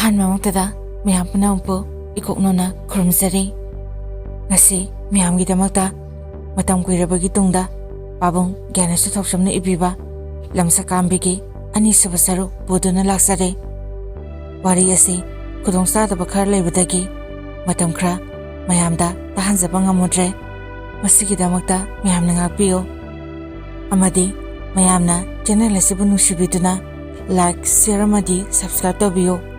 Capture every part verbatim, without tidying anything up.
ꯑꯍꯥꯟꯕꯃꯛꯇꯗ ꯃꯌꯥꯝ ꯄꯨꯝꯅꯃꯛꯄꯨ ꯏꯀꯣꯛꯅꯧꯅ ꯈꯨꯔꯨꯝꯖꯔꯤ꯫ ꯉꯁꯤ ꯃꯌꯥꯝꯒꯤꯗꯃꯛꯇ ꯃꯇꯝ ꯀꯨꯏꯔꯕꯒꯤ ꯇꯨꯡꯗ ꯄꯥꯕꯨꯡ ꯒ꯭ꯌꯥꯅꯦꯁꯣꯔ ꯊꯣꯛꯆꯝꯅ ꯏꯕꯤꯕ ꯂꯝꯁꯀꯥꯝꯕꯤꯒꯤ ꯑꯅꯤꯁꯨꯕ ꯁꯔꯨꯛ ꯄꯨꯗꯨꯅ ꯂꯥꯛꯆꯔꯦ꯫ ꯋꯥꯔꯤ ꯑꯁꯤ ꯈꯨꯗꯣꯡꯆꯥꯗꯕ ꯈꯔ ꯂꯩꯕꯗꯒꯤ ꯃꯇꯝ ꯈꯔ ꯃꯌꯥꯝꯗ ꯇꯥꯍꯟꯖꯕ ꯉꯝꯃꯨꯗ꯭ꯔꯦ꯫ ꯃꯁꯤꯒꯤꯗꯃꯛꯇ ꯃꯌꯥꯝꯅ ꯉꯥꯛꯄꯤꯌꯨ꯫ ꯑꯃꯗꯤ ꯃꯌꯥꯝꯅ ꯆꯦꯅꯦꯜ ꯑꯁꯤꯕꯨ ꯅꯨꯡꯁꯤꯕꯤꯗꯨꯅ ꯂꯥꯏꯛ, ꯁꯤꯌꯔ ꯑꯃꯗꯤ ꯁꯕꯁꯀ꯭ꯔꯥꯏꯕ ꯇꯧꯕꯤꯌꯨ꯫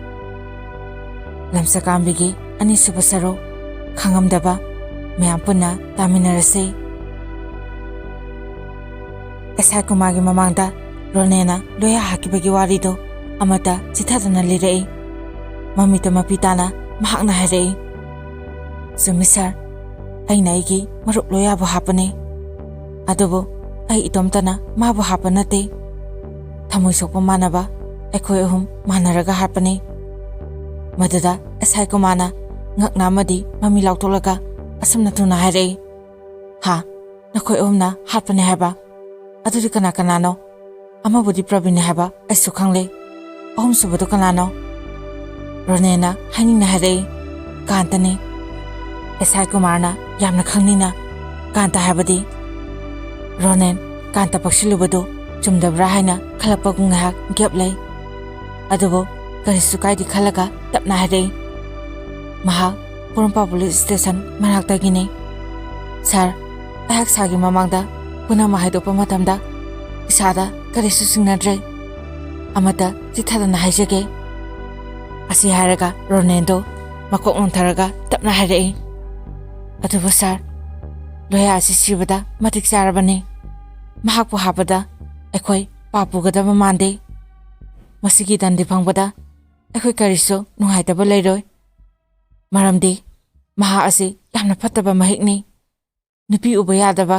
ꯂꯝꯁꯀꯥꯝꯕꯤꯒꯤ ꯑꯅꯤꯁꯨꯕ ꯁꯔꯨꯛ ꯈꯪꯉꯝꯗꯕ ꯃꯌꯥꯝ ꯄꯨꯟꯅ ꯇꯥꯃꯤꯟꯅꯔꯁꯤ꯫ ꯑꯦꯁꯥꯏ ꯀꯨꯃꯥꯔꯒꯤ ꯃꯃꯥꯡꯗ ꯔꯣꯅꯦꯅ ꯂꯣꯌꯥ ꯍꯥꯠꯈꯤꯕꯒꯤ ꯋꯥꯔꯤꯗꯨ ꯑꯃꯠꯇ ꯆꯤꯊꯗꯅ ꯂꯤꯔꯛꯏ꯫ ꯃꯃꯤꯠꯇ ꯃꯄꯤ ꯇꯥꯅ ꯃꯍꯥꯛꯅ ꯍꯥꯏꯔꯛꯏ, "ꯆꯨꯝꯃꯤ ꯁꯥꯔ, ꯑꯩꯅ ꯑꯩꯒꯤ ꯃꯔꯨꯞ ꯂꯣꯌꯥꯕꯨ ꯍꯥꯠꯄꯅꯤ꯫ ꯑꯗꯨꯕꯨ ꯑꯩ ꯏꯇꯣꯝꯇꯅ ꯃꯥꯕꯨ ꯍꯥꯠꯄ ꯅꯠꯇꯦ꯫ ꯊꯃꯣꯏ ꯁꯣꯛꯄ ꯃꯥꯟꯅꯕ ꯑꯩꯈꯣꯏ ꯑꯍꯨꯝ ꯃꯥꯟꯅꯔꯒ ꯍꯥꯠꯄꯅꯤ꯫" ꯃꯗꯨꯗ ꯑꯦꯁꯥꯏ ꯀꯨꯃꯥꯔꯅ ꯉꯛꯅ ꯑꯃꯗꯤ ꯃꯃꯤ ꯂꯥꯎꯊꯣꯛꯂꯒ ꯑꯁꯨꯝꯅ ꯊꯨꯅ ꯍꯥꯏꯔꯛꯏ, "ꯍꯥ? ꯅꯈꯣꯏ ꯑꯍꯨꯝꯅ ꯍꯥꯠꯄꯅꯤ ꯍꯥꯏꯕ? ꯑꯗꯨꯗꯤ ꯀꯅꯥ ꯀꯅꯥꯅꯣ? ꯑꯃꯕꯨꯗꯤ ꯄ꯭ꯔꯕꯤꯟꯅꯤ ꯍꯥꯏꯕ ꯑꯩꯁꯨ ꯈꯪꯂꯦ꯫ ꯑꯍꯨꯝꯁꯨꯕꯗꯨ ꯀꯅꯥꯅꯣ?" ꯔꯣꯅꯦꯅ ꯍꯥꯏꯅꯤꯡꯅ ꯍꯥꯏꯔꯛꯏ, "ꯀꯥꯟꯇꯅꯤ꯫" ꯑꯦꯁꯥꯏ ꯀꯨꯃꯥꯔꯅ ꯌꯥꯝꯅ ꯈꯪꯅꯤꯡꯅ, "ꯀꯥꯟꯇ ꯍꯥꯏꯕꯗꯤ?" ꯔꯣꯅꯦꯟ ꯀꯥꯟꯇ ꯄꯛꯁꯤꯜꯂꯨꯕꯗꯨ ꯆꯨꯝꯗꯕ꯭ꯔꯥ ꯍꯥꯏꯅ ꯈꯜꯂꯛꯄꯒꯨꯝ ꯉꯥꯏꯍꯥꯛ ꯒꯦꯞ ꯂꯩ꯫ ꯑꯗꯨꯕꯨ ꯀꯔꯤꯁꯨ ꯀꯥꯏꯗꯦ ꯈꯜꯂꯒ ꯇꯞꯅ ꯍꯥꯏꯔꯛꯏ, "ꯃꯍꯥꯛ ꯄꯣꯔꯣꯝꯄꯥꯠ ꯄꯨꯂꯤꯁ ꯁ꯭ꯇꯦꯁꯟ ꯃꯅꯥꯛꯇꯒꯤꯅꯤ꯫ ꯁꯥꯔ, ꯑꯩꯍꯥꯛ ꯁꯥꯔꯒꯤ ꯃꯃꯥꯡꯗ ꯄꯨꯝꯅꯃꯛ ꯍꯥꯏꯗꯣꯛꯄ ꯃꯇꯝꯗ ꯏꯁꯥꯗ ꯀꯔꯤꯁꯨ ꯆꯤꯡꯅꯗ꯭ꯔꯦ꯫ ꯑꯃꯠꯇ ꯆꯤꯠꯊꯗꯅ ꯍꯥꯏꯖꯒꯦ꯫" ꯑꯁꯤ ꯍꯥꯏꯔꯒ ꯔꯣꯅꯦꯟꯗꯣ ꯃꯀꯣꯛ ꯅꯣꯟꯊꯔꯒ ꯇꯞꯅ ꯍꯥꯏꯔꯛꯏ, "ꯑꯗꯨꯕꯨ ꯁꯥꯔ, ꯂꯣꯌꯥ ꯑꯁꯤ ꯁꯤꯕꯗ ꯃꯇꯤꯛ ꯆꯥꯔꯕꯅꯤ꯫ ꯃꯍꯥꯛꯄꯨ ꯍꯥꯠꯄꯗ ꯑꯩꯈꯣꯏ ꯄꯥꯞ ꯄꯨꯒꯗꯕ ꯃꯥꯟꯗꯦ꯫ ꯃꯁꯤꯒꯤ ꯗꯟꯗꯤ ꯐꯪꯕꯗ ꯑꯩꯈꯣꯏ ꯀꯔꯤꯁꯨ ꯅꯨꯡꯉꯥꯏꯇꯕ ꯂꯩꯔꯣꯏ꯫ ꯃꯔꯝꯗꯤ ꯃꯍꯥꯛ ꯑꯁꯤ ꯌꯥꯝꯅ ꯐꯠꯇꯕ ꯃꯍꯤꯛꯅꯤ꯫ ꯅꯨꯄꯤ ꯎꯕ ꯌꯥꯗꯕ,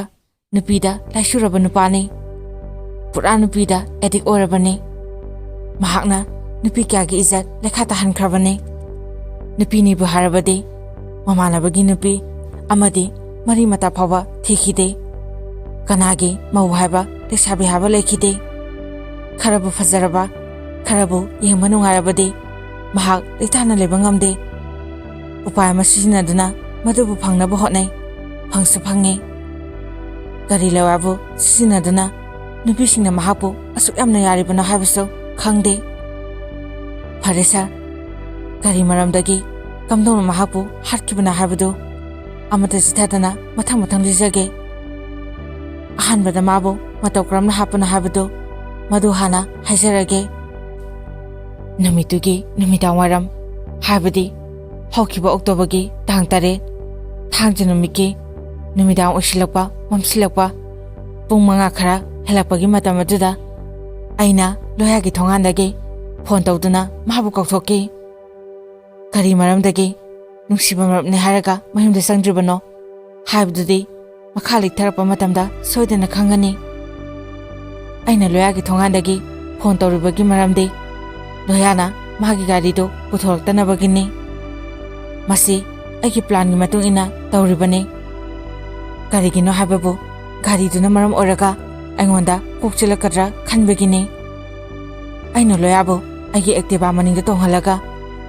ꯅꯨꯄꯤꯗ ꯂꯥꯏꯆꯨꯔꯕ ꯅꯨꯄꯥꯅꯤ꯫ ꯄꯨꯔꯥ ꯅꯨꯄꯤꯗ ꯑꯦꯗꯤꯛ ꯑꯣꯏꯔꯕꯅꯤ꯫ ꯃꯍꯥꯛꯅ ꯅꯨꯄꯤ ꯀꯌꯥꯒꯤ ꯏꯖꯠ ꯂꯩꯈꯥ ꯇꯥꯍꯟꯈ꯭ꯔꯕꯅꯤ꯫ ꯅꯨꯄꯤꯅꯤꯕꯨ ꯍꯥꯏꯔꯕꯗꯤ ꯃꯃꯥꯟꯅꯕꯒꯤ ꯅꯨꯄꯤ ꯑꯃꯗꯤ ꯃꯔꯤ ꯃꯇꯥ ꯐꯥꯎꯕ ꯊꯤꯈꯤꯗꯦ꯫ ꯀꯅꯥꯒꯤ ꯃꯧ ꯍꯥꯏꯕ, ꯂꯩꯁꯥꯕꯤ ꯍꯥꯏꯕ ꯂꯩꯈꯤꯗꯦ꯫ ꯈꯔꯕꯨ ꯐꯖꯔꯕ, ꯈꯔꯕꯨ ꯌꯦꯡꯕ ꯅꯨꯡꯉꯥꯏꯔꯕꯗꯤ ꯃꯍꯥꯛ ꯂꯩꯇꯥꯅ ꯂꯩꯕ ꯉꯝꯗꯦ꯫ ꯎꯄꯥꯏ ꯑꯃ ꯁꯤꯖꯤꯟꯅꯗꯨꯅ ꯃꯗꯨꯕꯨ ꯐꯪꯅꯕ ꯍꯣꯠꯅꯩ꯫ ꯐꯪꯁꯨ ꯐꯪꯉꯤ꯫ ꯒꯥꯔꯤ ꯂꯋꯥꯕꯨ ꯁꯤꯖꯤꯟꯅꯗꯨꯅ ꯅꯨꯄꯤꯁꯤꯡꯅ ꯃꯍꯥꯛꯄꯨ ꯑꯁꯨꯛ ꯌꯥꯝꯅ ꯌꯥꯔꯤꯕꯅꯣ ꯍꯥꯏꯕꯁꯨ ꯈꯪꯗꯦ꯫ ꯐꯔꯦ ꯁꯥꯔ, ꯒꯥꯔꯤ ꯃꯔꯝꯗꯒꯤ ꯀꯝꯗꯧꯅ ꯃꯍꯥꯛꯄꯨ ꯍꯥꯠꯈꯤꯕꯅꯣ ꯍꯥꯏꯕꯗꯨ ꯑꯃꯠꯇ ꯆꯤꯊꯗꯅ ꯃꯊꯪ ꯃꯊꯪ ꯂꯤꯖꯒꯦ꯫ ꯑꯍꯥꯟꯕꯗ ꯃꯥꯕꯨ ꯃꯇꯧ ꯀꯔꯝꯅ ꯍꯥꯠꯄꯅꯣ ꯍꯥꯏꯕꯗꯨ ꯃꯗꯨ ꯍꯥꯟꯅ ꯍꯥꯏꯖꯔꯒꯦ꯫ ꯅꯨꯃꯤꯠꯇꯨꯒꯤ ꯅꯨꯃꯤꯗꯥꯡ ꯋꯥꯏꯔꯝ, ꯍꯥꯏꯕꯗꯤ ꯍꯧꯈꯤꯕ ꯑꯣꯛꯇꯣꯕꯔꯒꯤ ꯇꯥꯡ ꯇꯔꯦꯠ, ꯊꯥꯡꯖ ꯅꯨꯃꯤꯠꯀꯤ ꯅꯨꯃꯤꯗꯥꯡ ꯑꯣꯏꯁꯤꯜꯂꯛꯄ, ꯃꯝꯁꯤꯜꯂꯛꯄ, ꯄꯨꯡ ꯃꯉꯥ ꯈꯔ ꯍꯦꯜꯂꯛꯄꯒꯤ ꯃꯇꯝ ꯑꯗꯨꯗ ꯑꯩꯅ ꯂꯣꯌꯥꯒꯤ ꯊꯣꯡꯒꯥꯟꯗꯒꯤ ꯐꯣꯟ ꯇꯧꯗꯨꯅ ꯃꯥꯕꯨ ꯀꯧꯊꯣꯛꯈꯤ꯫ "ꯀꯔꯤ ꯃꯔꯝꯗꯒꯤ ꯅꯨꯡꯁꯤꯕ ꯃꯔꯨꯞꯅꯤ ꯍꯥꯏꯔꯒ ꯃꯌꯨꯝꯗ ꯆꯪꯗ꯭ꯔꯤꯕꯅꯣ?" ꯍꯥꯏꯕꯗꯨꯗꯤ ꯃꯈꯥ ꯂꯤꯛꯊꯔꯛꯄ ꯃꯇꯝꯗ ꯁꯣꯏꯗꯅ ꯈꯪꯒꯅꯤ꯫ ꯑꯩꯅ ꯂꯣꯌꯥꯒꯤ ꯊꯣꯡꯒꯥꯟꯗꯒꯤ ꯐꯣꯟ ꯇꯧꯔꯤꯕꯒꯤ ꯃꯔꯝꯗꯤ ꯂꯣꯌꯥꯅ ꯃꯥꯒꯤ ꯒꯥꯔꯤꯗꯨ ꯄꯨꯊꯣꯔꯛꯇꯅꯕꯒꯤꯅꯤ꯫ ꯃꯁꯤ ꯑꯩꯒꯤ ꯄ꯭ꯂꯥꯟꯒꯤ ꯃꯇꯨꯡ ꯏꯟꯅ ꯇꯧꯔꯤꯕꯅꯤ꯫ ꯀꯔꯤꯒꯤꯅꯣ ꯍꯥꯏꯕꯕꯨ ꯒꯥꯔꯤꯗꯨꯅ ꯃꯔꯝ ꯑꯣꯏꯔꯒ ꯑꯩꯉꯣꯟꯗ ꯀꯣꯛ ꯆꯤꯜꯂꯛꯀꯗ꯭ꯔꯥ ꯈꯟꯕꯒꯤꯅꯤ꯫ ꯑꯩꯅ ꯂꯣꯌꯥꯕꯨ ꯑꯩꯒꯤ ꯑꯦꯛꯇꯤꯚꯥ ꯃꯅꯤꯡꯗ ꯇꯣꯡꯍꯜꯂꯒ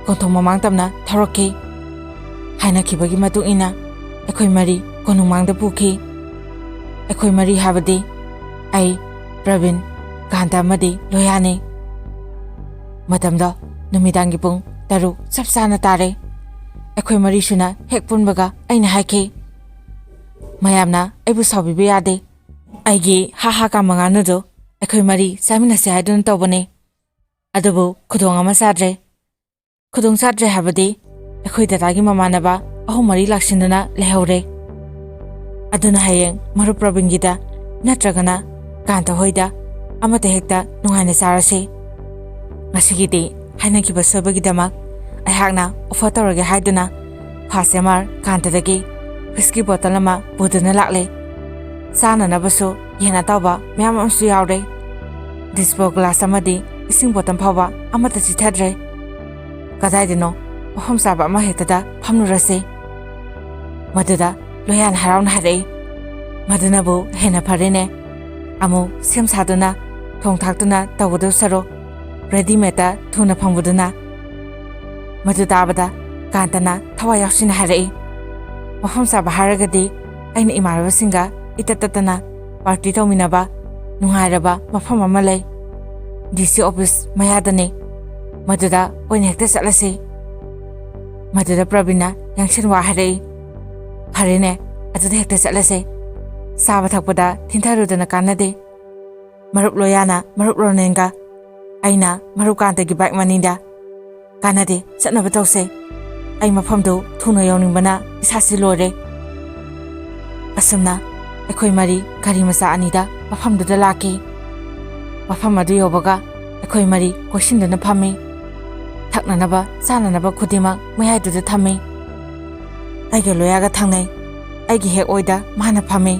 ꯀꯣꯟꯊꯣꯡ ꯃꯃꯥꯡ ꯇꯝꯅ ꯊꯧꯔꯛꯈꯤ꯫ ꯍꯥꯏꯅꯈꯤꯕꯒꯤ ꯃꯇꯨꯡ ꯏꯟꯅ ꯑꯩꯈꯣꯏ ꯃꯔꯤ ꯀꯣꯅꯨꯡꯃꯥꯡꯗ ꯄꯨꯈꯤ꯫ ꯑꯩꯈꯣꯏ ꯃꯔꯤ ꯍꯥꯏꯕꯗꯤ ꯑꯩ, ꯄ꯭ꯔꯕꯤꯟ, ꯀꯥꯟꯇ ꯑꯃꯗꯤ ꯂꯣꯌꯥꯅꯤ꯫ ꯃꯇꯝꯗꯣ ꯅꯨꯃꯤꯗꯥꯡꯒꯤ ꯄꯨꯡ ꯇꯔꯨꯛ ꯆꯞ ꯆꯥꯅ ꯇꯥꯔꯦ꯫ ꯑꯩꯈꯣꯏ ꯃꯔꯤꯁꯨꯅ ꯍꯦꯛ ꯄꯨꯟꯕꯒ ꯑꯩꯅ ꯍꯥꯏꯈꯤ, "ꯃꯌꯥꯝꯅ ꯑꯩꯕꯨ ꯁꯥꯎꯕꯤꯕ ꯌꯥꯗꯦ꯫ ꯑꯩꯒꯤ ꯍꯥ ꯍꯥ ꯀꯥꯝꯕ ꯉꯥꯅꯨꯗꯨ ꯑꯩꯈꯣꯏ ꯃꯔꯤ ꯆꯥꯃꯤꯟꯅꯁꯦ ꯍꯥꯏꯗꯨꯅ ꯇꯧꯕꯅꯤ꯫ ꯑꯗꯨꯕꯨ ꯈꯨꯗꯣꯡ ꯑꯃ ꯆꯥꯗ꯭ꯔꯦ꯫ ꯈꯨꯗꯣꯡ ꯆꯥꯗ꯭ꯔꯦ ꯍꯥꯏꯕꯗꯤ ꯑꯩꯈꯣꯏ ꯗꯗꯥꯒꯤ ꯃꯃꯥꯟꯅꯕ ꯑꯍꯨꯝ ꯃꯔꯤ ꯂꯥꯛꯁꯤꯟꯗꯨꯅ ꯂꯩꯍꯧꯔꯦ꯫ ꯑꯗꯨꯅ ꯍꯌꯦꯡ ꯃꯔꯨꯞ ꯄ꯭ꯔꯕꯤꯟꯒꯤꯗ ꯅꯠꯇ꯭ꯔꯒꯅ ꯀꯥꯟꯇ ꯍꯣꯏꯗ ꯑꯃꯠꯇ ꯍꯦꯛꯇ ꯅꯨꯡꯉꯥꯏꯅ ꯆꯥꯔꯁꯤ꯫ ꯉꯁꯤꯒꯤꯗꯤ ꯍꯥꯏꯅꯈꯤꯕ ꯁꯣꯏꯕꯒꯤꯗꯃꯛ ꯑꯩꯍꯥꯛꯅ ꯑꯣꯐꯔ ꯇꯧꯔꯒꯦ" ꯍꯥꯏꯗꯨꯅ ꯐꯥꯁ ꯑꯦꯝ ꯑꯥꯔ ꯀꯥꯟꯇꯗꯒꯤ ꯋꯤꯁꯀꯤ ꯕꯣꯇꯜ ꯑꯃ ꯄꯨꯗꯨꯅ ꯂꯥꯛꯂꯦ꯫ ꯆꯥꯅꯅꯕꯁꯨ ꯌꯦꯟ ꯑꯇꯥꯎꯕ ꯃꯌꯥꯝ ꯑꯃꯁꯨ ꯌꯥꯎꯔꯦ꯫ ꯗꯤꯁꯄꯣ ꯒ꯭ꯂꯥꯁ ꯑꯃꯗꯤ ꯏꯁꯤꯡ ꯕꯣꯇꯜ ꯐꯥꯎꯕ ꯑꯃꯠꯇ ꯆꯤꯊꯗ꯭ꯔꯦ꯫ "ꯀꯗꯥꯏꯗꯅꯣ ꯃꯐꯝ ꯆꯥꯕ ꯑꯃ ꯍꯦꯛꯇꯗ ꯐꯝꯂꯨꯔꯁꯤ꯫" ꯃꯗꯨꯗ ꯂꯣꯌꯥꯅ ꯍꯔꯥꯎꯅ ꯍꯥꯏꯔꯛꯏ, "ꯃꯗꯨꯅꯕꯨ ꯍꯦꯟꯅ ꯐꯔꯦꯅꯦ꯫ ꯑꯃꯨꯛ ꯁꯦꯝ ꯁꯥꯗꯨꯅ ꯊꯣꯡ ꯊꯥꯛꯇꯨꯅ ꯇꯧꯒꯗꯧ ꯁꯔꯨꯛ ꯔꯦꯗꯤꯃꯦꯗꯇ ꯊꯨꯅ ꯐꯪꯕꯗꯨꯅ ꯃꯗꯨ ꯇꯥꯕꯗ ꯀꯥꯟꯇꯅ ꯊꯋꯥꯏ ꯌꯥꯎꯁꯤꯟꯅ ꯍꯥꯏꯔꯛꯏ, "ꯃꯐꯝ ꯆꯥꯕ ꯍꯥꯏꯔꯒꯗꯤ ꯑꯩꯅ ꯏꯃꯥꯟꯅꯕꯁꯤꯡꯒ ꯏꯇꯠ ꯇꯠꯇꯅ ꯄꯥꯔꯇꯤ ꯇꯧꯃꯤꯟꯅꯕ ꯅꯨꯡꯉꯥꯏꯔꯕ ꯃꯐꯝ ꯑꯃ ꯂꯩ, ꯗꯤ ꯁꯤ ꯑꯣꯐꯤꯁ ꯃꯌꯥꯗꯅꯤ꯫ ꯃꯗꯨꯗ ꯑꯣꯏꯅ ꯍꯦꯛꯇ ꯆꯠꯂꯁꯤ꯫" ꯃꯗꯨꯗ ꯄ꯭ꯔꯕꯤꯟꯅ ꯌꯥꯡꯁꯤꯟ ꯋꯥ ꯍꯥꯏꯔꯛꯏ, "ꯐꯔꯦꯅꯦ, ꯑꯗꯨꯗ ꯍꯦꯛꯇ ꯆꯠꯂꯁꯦ꯫ ꯆꯥꯕ ꯊꯛꯄꯗ ꯊꯤꯟꯊꯔꯨꯗꯅ ꯀꯥꯟꯅꯗꯦ꯫ ꯃꯔꯨꯞ ꯂꯣꯌꯥꯅ ꯃꯔꯨꯞ ꯔꯣꯅꯦꯟꯒ, ꯑꯩꯅ ꯃꯔꯨꯞ ꯀꯥꯟꯇꯒꯤ ꯕꯥꯏꯛ ꯃꯅꯤꯡꯗ꯫ ꯀꯥꯟꯅꯗꯦ, ꯆꯠꯅꯕ ꯇꯧꯁꯦ꯫ ꯑꯩ ꯃꯐꯝꯗꯨ ꯊꯨꯅ ꯌꯧꯅꯤꯡꯕꯅ ꯏꯁꯥꯁꯤ ꯂꯣꯏꯔꯦ꯫" ꯑꯁꯨꯝꯅ ꯑꯩꯈꯣꯏ ꯃꯔꯤ ꯒꯥꯔꯤ ꯃꯆꯥ ꯑꯅꯤꯗ ꯃꯐꯝꯗꯨꯗ ꯂꯥꯛꯈꯤ꯫ ꯃꯐꯝ ꯑꯗꯨ ꯌꯧꯕꯒ ꯑꯩꯈꯣꯏ ꯃꯔꯤ ꯀꯣꯏꯁꯤꯟꯗꯨꯅ ꯐꯝꯃꯤ꯫ ꯊꯛꯅꯅꯕ, ꯆꯥꯅꯅꯕ ꯈꯨꯗꯤꯡꯃꯛ ꯃꯌꯥꯏꯗꯨꯗ ꯊꯝꯃꯤ꯫ ꯑꯩꯒ ꯂꯣꯌꯥꯒ ꯊꯪꯅꯩ꯫ ꯑꯩꯒꯤ ꯍꯦꯛ ꯑꯣꯏꯗ ꯃꯥꯅ ꯐꯝꯃꯤ꯫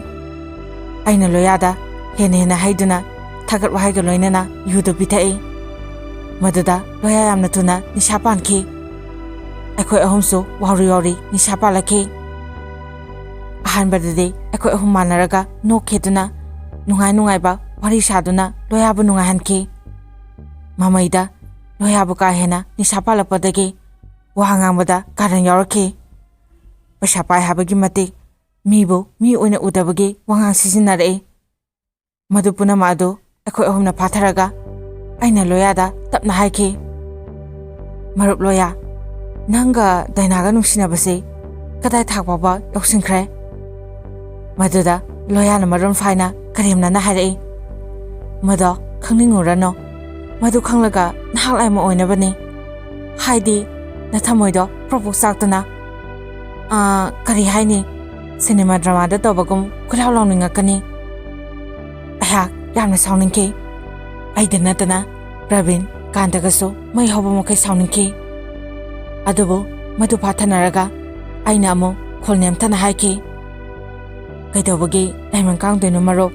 ꯑꯩꯅ ꯂꯣꯌꯥꯗ ꯍꯦꯟꯅ ꯍꯦꯟꯅ ꯍꯩꯗꯨꯅ ꯊꯥꯒꯠ ꯋꯥꯍꯩꯒ ꯂꯣꯏꯅꯅ ꯌꯨꯗꯨ ꯄꯤꯊꯛꯏ꯫ ꯃꯗꯨꯗ ꯂꯣꯌꯥ ꯌꯥꯝꯅ ꯊꯨꯅ ꯅꯤꯁꯥ ꯄꯥꯟꯈꯤ꯫ ꯑꯩꯈꯣꯏ ꯑꯍꯨꯝꯁꯨ ꯋꯥꯎꯔꯤ ꯋꯥꯎꯔꯤ ꯅꯤꯁꯥ ꯄꯥꯜꯂꯛꯈꯤ꯫ ꯑꯍꯥꯟꯕꯗꯗꯤ ꯑꯩꯈꯣꯏ ꯑꯍꯨꯝ ꯃꯥꯟꯅꯔꯒ ꯅꯣꯛꯈꯤꯗꯨꯅ, ꯅꯨꯡꯉꯥꯏ ꯅꯨꯡꯉꯥꯏꯕ ꯋꯥꯔꯤ ꯁꯥꯗꯨꯅ ꯂꯣꯌꯥꯕꯨ ꯅꯨꯡꯉꯥꯏꯍꯟꯈꯤ꯫ ꯃꯃꯩꯗ ꯂꯣꯌꯥꯕꯨ ꯀꯥ ꯍꯦꯟꯅ ꯅꯤꯁꯥ ꯄꯥꯜꯂꯛꯄꯗꯒꯤ ꯋꯥ ꯉꯥꯡꯕꯗ ꯀꯥꯔꯟ ꯌꯥꯎꯔꯛꯈꯤ꯫ ꯄꯩꯁꯥ ꯄꯥꯏ ꯍꯥꯏꯕꯒꯤ ꯃꯇꯤꯛ ꯃꯤꯕꯨ ꯃꯤ ꯑꯣꯏꯅ ꯎꯗꯕꯒꯤ ꯋꯥꯉꯥꯡ ꯁꯤꯖꯤꯟꯅꯔꯛꯏ꯫ ꯃꯗꯨ ꯄꯨꯝꯅꯃꯛ ꯑꯗꯨ ꯑꯩꯈꯣꯏ ꯑꯍꯨꯝꯅ ꯐꯥꯊꯔꯒ ꯑꯩꯅ ꯂꯣꯌꯥꯗ ꯇꯞꯅ ꯍꯥꯏꯈꯤ, "ꯃꯔꯨꯞ ꯂꯣꯌꯥ, ꯅꯪꯒ ꯗꯥꯏꯅꯥꯒ ꯅꯨꯡꯁꯤꯅꯕꯁꯤ ꯀꯗꯥꯏ ꯊꯥꯛ ꯐꯥꯎꯕ ꯌꯧꯁꯤꯟꯈ꯭ꯔꯦ?" ꯃꯗꯨꯗ ꯂꯣꯌꯥꯅ ꯃꯔꯣꯟ ꯐꯥꯏꯅ ꯀꯔꯦꯝꯅꯅ ꯍꯥꯏꯔꯛꯏ, "ꯃꯗꯣ ꯈꯪꯅꯤꯡꯉꯨꯔꯅꯨ꯫ ꯃꯗꯨ ꯈꯪꯂꯒ ꯅꯍꯥꯛ ꯂꯥꯏꯃ ꯑꯣꯏꯅꯕꯅꯤ꯫ ꯍꯥꯏꯗꯤ ꯅꯊꯃꯣꯏꯗꯣ ꯄ꯭ꯔꯣꯛ ꯄ꯭ꯔꯣꯛ ꯆꯥꯛꯇꯅ, ꯑꯥ, ꯀꯔꯤ ꯍꯥꯏꯅꯤ, ꯁꯤꯅꯦꯃꯥ ꯗ꯭ꯔꯃꯥꯗ ꯇꯧꯕꯒꯨꯝ ꯀꯣꯏꯂꯥꯎ ꯂꯥꯎꯅꯤꯡꯉꯛꯀꯅꯤ꯫" ꯑꯩꯍꯥꯛ ꯌꯥꯝꯅ ꯁꯥꯎꯅꯤꯡꯈꯤ꯫ ꯑꯩꯗ ꯅꯠꯇꯅ ꯄ꯭ꯔꯕꯤꯟ, ꯀꯥꯟꯇꯒꯁꯨ ꯃꯩ ꯍꯧꯕ ꯃꯈꯩ ꯁꯥꯎꯅꯤꯡꯈꯤ꯫ ꯑꯗꯨꯕꯨ ꯃꯗꯨ ꯐꯥꯊꯅꯔꯒ ꯑꯩꯅ ꯑꯃꯨꯛ ꯈꯣꯜ ꯅꯦꯝꯊꯅ ꯍꯥꯏꯈꯤ, "ꯀꯩꯗꯧꯕꯒꯤ ꯂꯥꯏꯃꯟ ꯀꯥꯡꯗꯣꯏꯅꯣ ꯃꯔꯨꯞ?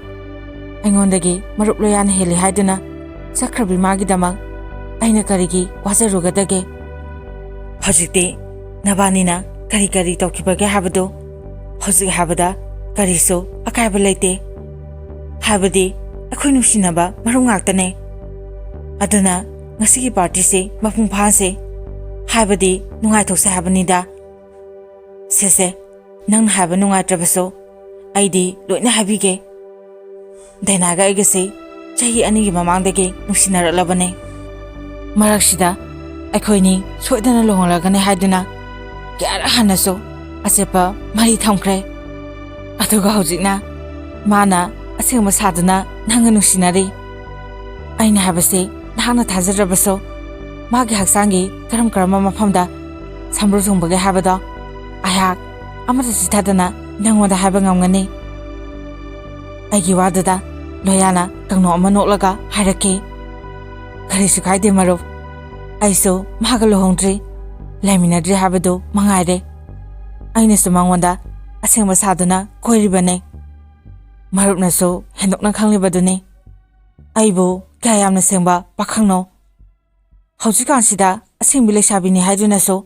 ꯑꯩꯉꯣꯟꯗꯒꯤ ꯃꯔꯨꯞ ꯂꯣꯌꯥꯅ ꯍꯦꯜꯂꯤ ꯍꯥꯏꯗꯨꯅ ꯆꯠꯈ꯭ꯔꯕꯤ ꯃꯥꯒꯤꯗꯃꯛ ꯑꯩꯅ ꯀꯔꯤꯒꯤ ꯋꯥꯖꯔꯨꯒꯗꯒꯦ? ꯍꯧꯖꯤꯛꯇꯤ ꯅꯕꯥꯅꯤꯅ ꯀꯔꯤ ꯀꯔꯤ ꯇꯧꯈꯤꯕꯒꯦ ꯍꯥꯏꯕꯗꯨ ꯍꯧꯖꯤꯛ ꯍꯥꯏꯕꯗ ꯀꯔꯤꯁꯨ ꯑꯀꯥꯏꯕ ꯂꯩꯇꯦ꯫ ꯍꯥꯏꯕꯗꯤ ꯑꯩꯈꯣꯏ ꯅꯨꯡꯁꯤꯅꯕ ꯃꯔꯨꯞ ꯉꯥꯛꯇꯅꯦ꯫ ꯑꯗꯨꯅ ꯉꯁꯤꯒꯤ ꯄꯥꯔꯇꯤꯁꯤ ꯃꯄꯨꯡ ꯐꯥꯍꯟꯁꯦ꯫ ꯍꯥꯏꯕꯗꯤ ꯅꯨꯡꯉꯥꯏꯊꯣꯛꯁꯦ ꯍꯥꯏꯕꯅꯤꯗ꯫ ꯁꯦꯁꯦ, ꯅꯪꯅ ꯍꯥꯏꯕ ꯅꯨꯡꯉꯥꯏꯇ꯭ꯔꯕꯁꯨ ꯑꯩꯗꯤ ꯂꯣꯏꯅ ꯍꯥꯏꯕꯤꯒꯦ꯫ ꯗꯥꯏꯅꯥꯒ ꯑꯩꯒꯁꯦ ꯆꯍꯤ ꯑꯅꯤꯒꯤ ꯃꯃꯥꯡꯗꯒꯤ ꯅꯨꯡꯁꯤꯅꯔꯛꯂꯕꯅꯦ꯫ ꯃꯔꯛꯁꯤꯗ ꯑꯩꯈꯣꯏꯅꯤ ꯁꯣꯏꯗꯅ ꯂꯨꯍꯣꯡꯂꯒꯅꯤ ꯍꯥꯏꯗꯨꯅ ꯀꯌꯥꯔꯛ ꯍꯟꯅꯁꯨ ꯑꯆꯦꯠꯄ ꯃꯔꯤ ꯊꯝꯈ꯭ꯔꯦ꯫ ꯑꯗꯨꯒ ꯍꯧꯖꯤꯛꯅ ꯃꯥꯅ ꯑꯁꯦꯡꯕ ꯁꯥꯗꯨꯅ ꯅꯪꯒ ꯅꯨꯡꯁꯤꯅꯔꯤ꯫ ꯑꯩꯅ ꯍꯥꯏꯕꯁꯤ ꯅꯍꯥꯛꯅ ꯊꯥꯖꯗ꯭ꯔꯕꯁꯨ, ꯃꯥꯒꯤ ꯍꯛꯆꯥꯡꯒꯤ ꯀꯔꯝ ꯀꯔꯝꯕ ꯃꯐꯝꯗ ꯁꯝꯕ꯭ꯔꯨ ꯊꯨꯡꯕꯒꯦ ꯍꯥꯏꯕꯗꯣ ꯑꯩꯍꯥꯛ ꯑꯃꯠꯇ ꯆꯤꯊꯗꯅ ꯅꯪꯉꯣꯟꯗ ꯍꯥꯏꯕ ꯉꯝꯒꯅꯤ꯫ ꯑꯩꯒꯤ ꯋꯥꯗꯨꯗ ꯂꯣꯌꯥꯅ ꯀꯥꯡꯅꯣꯛ ꯑꯃ ꯅꯣꯛꯂꯒ ꯍꯥꯏꯔꯛꯈꯤ, "ꯀꯔꯤꯁꯨ ꯀꯥꯏꯗꯦ ꯃꯔꯨꯞ, ꯑꯩꯁꯨ ꯃꯥꯒ ꯂꯨꯍꯣꯡꯗ꯭ꯔꯤ, ꯂꯩꯃꯤꯟꯅꯗ꯭ꯔꯤ ꯍꯥꯏꯕꯗꯨ ꯃꯉꯥꯏꯔꯦ꯫ ꯑꯩꯅꯁꯨ ꯃꯉꯣꯟꯗ ꯑꯁꯦꯡꯕ ꯁꯥꯗꯨꯅ ꯀꯣꯏꯔꯤꯕꯅꯦ꯫ ꯃꯔꯨꯞꯅꯁꯨ ꯍꯦꯟꯗꯣꯛꯅ ꯈꯪꯂꯤꯕꯗꯨꯅꯤ꯫ ꯑꯩꯕꯨ ꯀꯌꯥ ꯌꯥꯝꯅ ꯁꯦꯡꯕ ꯄꯥꯈꯪꯅꯣ꯫ ꯍꯧꯖꯤꯛꯀꯥꯟꯁꯤꯗ ꯑꯁꯦꯡꯕꯤ ꯂꯩꯁꯥꯕꯤꯅꯤ ꯍꯥꯏꯗꯨꯅꯁꯨ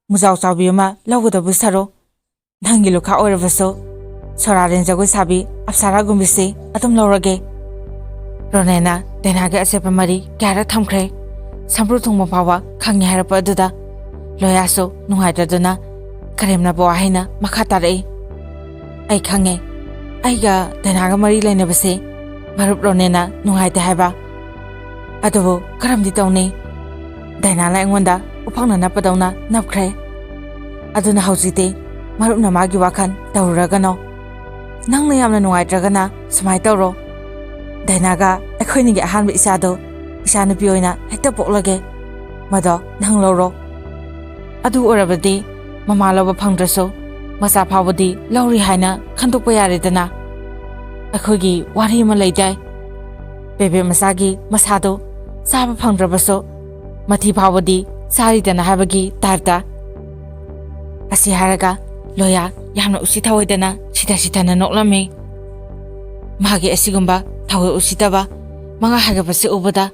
ꯃꯨꯖꯥꯎ ꯆꯥꯎꯕꯤ ꯑꯃ ꯂꯧꯒꯗꯕ ꯁꯔꯨꯛ, ꯅꯪꯒꯤ ꯂꯨꯈꯥ ꯑꯣꯏꯔꯕꯁꯨ ꯁꯣꯔꯥꯔꯦꯟ ꯖꯒꯣꯏ ꯁꯥꯕꯤ ꯑꯞꯁꯥꯔꯥꯒꯨꯝꯕꯤꯁꯤ ꯑꯗꯨꯝ ꯂꯧꯔꯒꯦ꯫" ꯔꯣꯅꯦꯅ ꯗꯥꯏꯅꯥꯒꯤ ꯑꯆꯦꯠꯄ ꯃꯔꯤ ꯀꯌꯥꯔꯛ ꯊꯝꯈ꯭ꯔꯦ꯫ ꯁꯝꯕ꯭ꯔꯨ ꯊꯨꯡꯕ ꯐꯥꯎꯕ ꯈꯪꯉꯦ ꯍꯥꯏꯔꯛꯄ ꯑꯗꯨꯗ ꯂꯣꯌꯥꯁꯨ ꯅꯨꯡꯉꯥꯏꯇꯗꯨꯅ ꯀꯔꯦꯝꯅꯕ ꯋꯥꯍꯩꯅ ꯃꯈꯥ ꯇꯥꯔꯛꯏ, "ꯑꯩ ꯈꯪꯉꯦ, ꯑꯩꯒ ꯗꯥꯏꯅꯥꯒ ꯃꯔꯤ ꯂꯩꯅꯕꯁꯦ ꯃꯔꯨꯞ ꯔꯣꯅꯦꯅ ꯅꯨꯡꯉꯥꯏꯇꯦ ꯍꯥꯏꯕ꯫ ꯑꯗꯨꯕꯨ ꯀꯔꯝꯗꯤ ꯇꯧꯅꯤ? ꯗꯥꯏꯅꯥꯅ ꯑꯩꯉꯣꯟꯗ ꯎꯐꯛꯅ ꯅꯞꯄꯗꯧꯅ ꯅꯞꯈ꯭ꯔꯦ꯫ ꯑꯗꯨꯅ ꯍꯧꯖꯤꯛꯇꯤ ꯃꯔꯨꯞꯅ ꯃꯥꯒꯤ ꯋꯥꯈꯜ ꯇꯧꯔꯨꯔꯒꯅꯣ꯫ ꯅꯪꯅ ꯌꯥꯝꯅ ꯅꯨꯡꯉꯥꯏꯇ꯭ꯔꯒꯅ ꯁꯨꯃꯥꯏꯅ ꯇꯧꯔꯣ, ꯗꯥꯏꯅꯥꯒ ꯑꯩꯈꯣꯏꯅꯤꯒꯤ ꯑꯍꯥꯟꯕ ꯏꯆꯥꯗꯣ ꯏꯆꯥꯅꯨꯄꯤ ꯑꯣꯏꯅ ꯍꯦꯛꯇ ꯄꯣꯛꯂꯒꯦ꯫ ꯃꯗꯣ ꯅꯪ ꯂꯧꯔꯣ꯫ ꯑꯗꯨ ꯑꯣꯏꯔꯕꯗꯤ ꯃꯃꯥ ꯂꯧꯕ ꯐꯪꯗ꯭ꯔꯁꯨ ꯃꯆꯥ ꯐꯥꯎꯕꯗꯤ ꯂꯧꯔꯤ ꯍꯥꯏꯅ ꯈꯟꯗꯣꯛꯄ ꯌꯥꯔꯦꯗꯅ꯫ ꯑꯩꯈꯣꯏꯒꯤ ꯋꯥꯔꯤ ꯑꯃ ꯂꯩꯗꯥꯏ, ꯕꯦꯕꯦ ꯃꯆꯥꯒꯤ ꯃꯁꯥꯗꯣ ꯆꯥꯕ ꯐꯪꯗ꯭ꯔꯕꯁꯨ ꯃꯊꯤ ꯐꯥꯎꯕꯗꯤ ꯆꯥꯔꯤꯗꯅ" ꯍꯥꯏꯕꯒꯤ ꯇꯥꯏꯞꯇ꯫ ꯑꯁꯤ ꯍꯥꯏꯔꯒ ꯂꯣꯌꯥ ꯌꯥꯝꯅ ꯎꯁꯤꯠ ꯊꯑꯣꯏꯗꯅ ꯁꯤꯊ ꯁꯤꯊꯅ ꯅꯣꯛꯂꯝꯃꯤ꯫ ꯃꯥꯒꯤ ꯑꯁꯤꯒꯨꯝꯕ ꯊꯑꯣꯏ ꯎꯁꯤꯠꯇꯕ ꯃꯉꯥ ꯍꯥꯏꯒꯠꯄꯁꯤ ꯎꯕꯗ